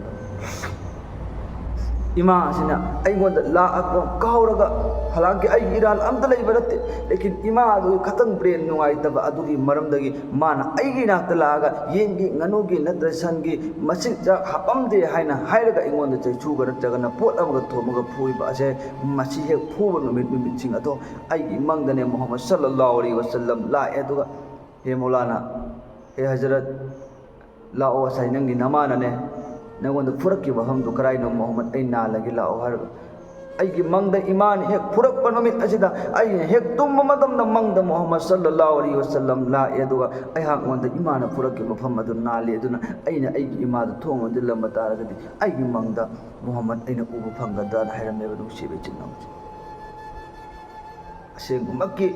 ꯏꯃꯥ ꯑꯁꯤꯅ ꯑꯩꯉꯣꯟꯗ ꯂꯥꯛꯑꯒ ꯀꯥꯎꯔꯒ, ꯍꯂꯥꯡꯀꯤ ꯑꯩꯒꯤ ꯏꯔꯥꯜ ꯑꯝꯇ ꯂꯩꯕ ꯅꯠꯇꯦ, ꯂꯦꯀꯤꯟ ꯏꯃꯥ ꯑꯗꯨ ꯈꯇꯪ ꯕ꯭ꯔꯦꯟ ꯅꯨꯡꯉꯥꯏꯇꯕ ꯑꯗꯨꯒꯤ ꯃꯔꯝꯗꯒꯤ ꯃꯥꯅ ꯑꯩꯒꯤ ꯏꯅꯥꯛꯇ ꯂꯥꯛꯑꯒ ꯌꯦꯟꯒꯤ, ꯉꯥꯅꯨꯒꯤ ꯅꯠꯇ꯭ꯔ ꯁꯟꯒꯤ ꯃꯆꯤꯟꯖꯥꯛ ꯍꯥꯞꯄꯝꯗꯦ ꯍꯥꯏꯅ ꯍꯥꯏꯔꯒ ꯑꯩꯉꯣꯟꯗ ꯆꯩꯁꯨꯒ ꯅꯠꯇ꯭ꯔꯒꯅ ꯄꯣꯠ ꯑꯃꯒ ꯊꯣꯝꯃꯒ ꯐꯨꯕ ꯑꯁꯦ, ꯃꯁꯤ ꯍꯦꯛ ꯐꯨꯕ ꯅꯨꯃꯤꯠ, ꯅꯨꯃꯤꯠꯁꯤꯡ ꯑꯗꯣ ꯑꯩꯒꯤ ꯏꯃꯪꯗꯅꯦ ꯃꯨꯍꯝꯃꯗ ꯁꯜꯂꯜꯂꯥꯍꯨ ꯑꯂꯩꯍꯤ ꯋꯁꯜꯂꯝ ꯂꯥꯛꯑꯦ, ꯑꯗꯨꯒ, 'ꯍꯦ ꯃꯧꯂꯥꯅꯥ, ꯍꯦ ꯍꯖꯔꯠ, ꯂꯥꯛꯑꯣ, ꯉꯁꯥꯏ ꯅꯪꯒꯤ ꯅꯃꯥꯅꯅꯦ ꯅꯪꯉꯣꯟꯗ ꯐꯨꯔꯛꯈꯤꯕ ꯃꯐꯝꯗꯨ ꯀꯔꯥꯏꯅꯣ ꯃꯨꯍꯝꯃꯗ? ꯑꯩ ꯅꯥꯜꯂꯒꯦ ꯂꯥꯛꯑꯣ ꯍꯥꯏꯔꯒ, ꯑꯩꯒꯤ ꯃꯪꯗ ꯏꯃꯥꯅ ꯍꯦꯛ ꯐꯨꯔꯛꯄ ꯅꯨꯃꯤꯠ ꯑꯁꯤꯗ, ꯑꯩꯅ ꯍꯦꯛ ꯇꯨꯝꯕ ꯃꯇꯝꯗ ꯃꯪꯗ ꯃꯨꯍꯝꯃꯗ ꯁꯜꯂꯜꯂꯥꯍꯨ ꯑꯂꯩꯍꯤ ꯋꯁꯜꯂꯝ ꯂꯥꯛꯑꯦ, ꯑꯗꯨꯒ ꯑꯩꯍꯥꯛꯉꯣꯟꯗ ꯏꯃꯥꯅ ꯐꯨꯔꯛꯈꯤꯕ ꯃꯐꯝ ꯑꯗꯨ ꯅꯥꯜꯂꯤ, ꯑꯗꯨꯅ ꯑꯩꯅ ꯑꯩꯒꯤ ꯏꯃꯥꯗ ꯊꯣꯡ ꯂꯣꯟꯁꯤꯜꯂꯝꯕ ꯇꯥꯔꯒꯗꯤ ꯑꯩꯒꯤ ꯃꯪꯗ ꯃꯨꯍꯝꯃꯗ ꯑꯩꯅ ꯎꯕ ꯐꯪꯒꯗ꯭ꯔꯥꯅ ꯍꯥꯏꯔꯝꯃꯦꯕ, ꯅꯨꯡꯁꯤꯕ ꯏꯆꯤꯟ ꯏꯅꯥꯎꯁꯦ꯫ ꯑꯁꯦꯡꯕꯃꯛꯀꯤ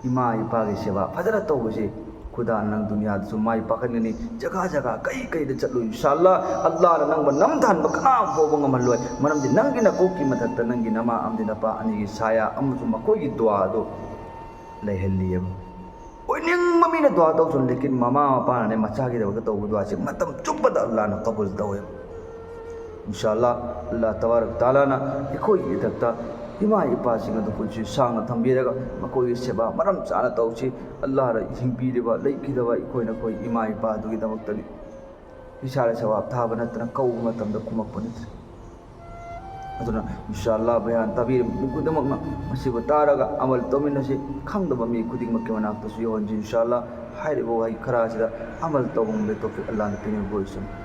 ꯏꯃꯥ ꯏꯄꯥꯒꯤ ꯁꯦꯕꯥ ꯐꯖꯅ ꯇꯧꯕꯁꯤ ꯈꯨꯗꯥ ꯅꯪ ꯗꯨꯅꯤꯌꯥꯗꯁꯨ ꯃꯥꯏ ꯄꯥꯛꯍꯟꯒꯅꯤ꯫ ꯖꯒꯥ ꯖꯒꯥ ꯀꯩ ꯀꯩꯗ ꯆꯠꯂꯨ, ꯏꯟꯁꯥ ꯑꯜꯂꯥ, ꯑꯜꯂꯥꯅ ꯅꯪꯕꯨ ꯅꯝꯊꯍꯟꯕ ꯀꯅꯥ ꯐꯥꯎꯕ ꯉꯝꯍꯜꯂꯣꯏ꯫ ꯃꯔꯝꯗꯤ ꯅꯪꯒꯤ ꯅꯀꯣꯛꯀꯤ ꯃꯊꯛꯇ ꯅꯪꯒꯤ ꯅꯃꯥ ꯑꯃꯗꯤ ꯅꯄꯥ ꯑꯅꯤꯒꯤ ꯁꯥꯌꯥ ꯑꯃꯁꯨꯡ ꯃꯈꯣꯏꯒꯤ ꯗꯨꯋꯥ ꯑꯗꯨ ꯂꯩꯍꯜꯂꯤꯑꯕ꯫ ꯑꯣꯏꯅꯤꯡꯕ ꯃꯤꯅ ꯗꯨꯋꯥ ꯇꯧꯁꯅꯨ, ꯂꯦꯀꯤꯟ ꯃꯃꯥ ꯃꯄꯥꯅꯅꯦ ꯃꯆꯥꯒꯤꯗꯃꯛꯇ ꯇꯧꯕ ꯗꯨꯋꯥꯁꯦ ꯃꯇꯝ ꯆꯨꯞꯄꯗ ꯑꯜꯂꯥꯅ ꯀꯕꯨꯜ ꯇꯧꯋꯦꯕ꯫ ꯏꯟꯁꯥ ꯑꯜꯂꯥ, ꯑꯜꯂꯥ ꯇꯕꯥꯔꯛ ꯇꯥꯂꯥꯅ ꯑꯩꯈꯣꯏꯒꯤ ꯏꯊꯛꯇ ꯏꯃꯥ ꯏꯄꯥꯁꯤꯡ ꯑꯗꯨ ꯄꯨꯟꯁꯤ ꯁꯥꯡꯅ ꯊꯝꯕꯤꯔꯒ ꯃꯈꯣꯏꯒꯤ ꯁꯦꯕꯥ ꯃꯔꯝ ꯆꯥꯅ ꯇꯧꯁꯤ꯫ ꯑꯜꯂꯥꯍꯅ ꯍꯤꯡꯕꯤꯔꯤꯕ, ꯂꯩꯈꯤꯗꯕ ꯑꯩꯈꯣꯏꯅ ꯑꯩꯈꯣꯏ ꯏꯃꯥ ꯏꯄꯥ ꯑꯗꯨꯒꯤꯗꯃꯛꯇꯗꯤ ꯏꯁꯥꯗ ꯁꯋꯥꯕ ꯊꯥꯕ ꯅꯠꯇꯅ ꯀꯧꯕ ꯃꯇꯝꯗ ꯈꯨꯝꯃꯛꯄ ꯅꯠꯇ꯭ꯔꯦ꯫ ꯑꯗꯨꯅ ꯏꯟꯁꯥ ꯑꯜꯂꯥ ꯕꯌꯥꯟ ꯇꯥꯕꯤꯔꯤꯕ ꯃꯤ ꯈꯨꯗꯤꯡꯃꯛꯅ ꯃꯁꯤꯕꯨ ꯇꯥꯔꯒ ꯑꯃꯜ ꯇꯧꯃꯤꯟꯅꯁꯤ꯫ ꯈꯪꯗꯕ ꯃꯤ ꯈꯨꯗꯤꯡꯃꯛꯀꯤ ꯃꯅꯥꯛꯇꯁꯨ ꯌꯧꯍꯟꯁꯤ꯫ ꯏꯟꯁꯥ ꯑꯜꯂꯥ ꯍꯥꯏꯔꯤꯕ ꯋꯥꯍꯩ ꯈꯔ ꯑꯁꯤꯗ ꯑꯃꯜ ꯇꯧꯕ ꯉꯝꯕꯒꯤ ꯇꯧꯐꯤꯛ ꯑꯜꯂꯥꯅ ꯄꯤꯅꯕ ꯑꯣꯏꯁꯅꯨ꯫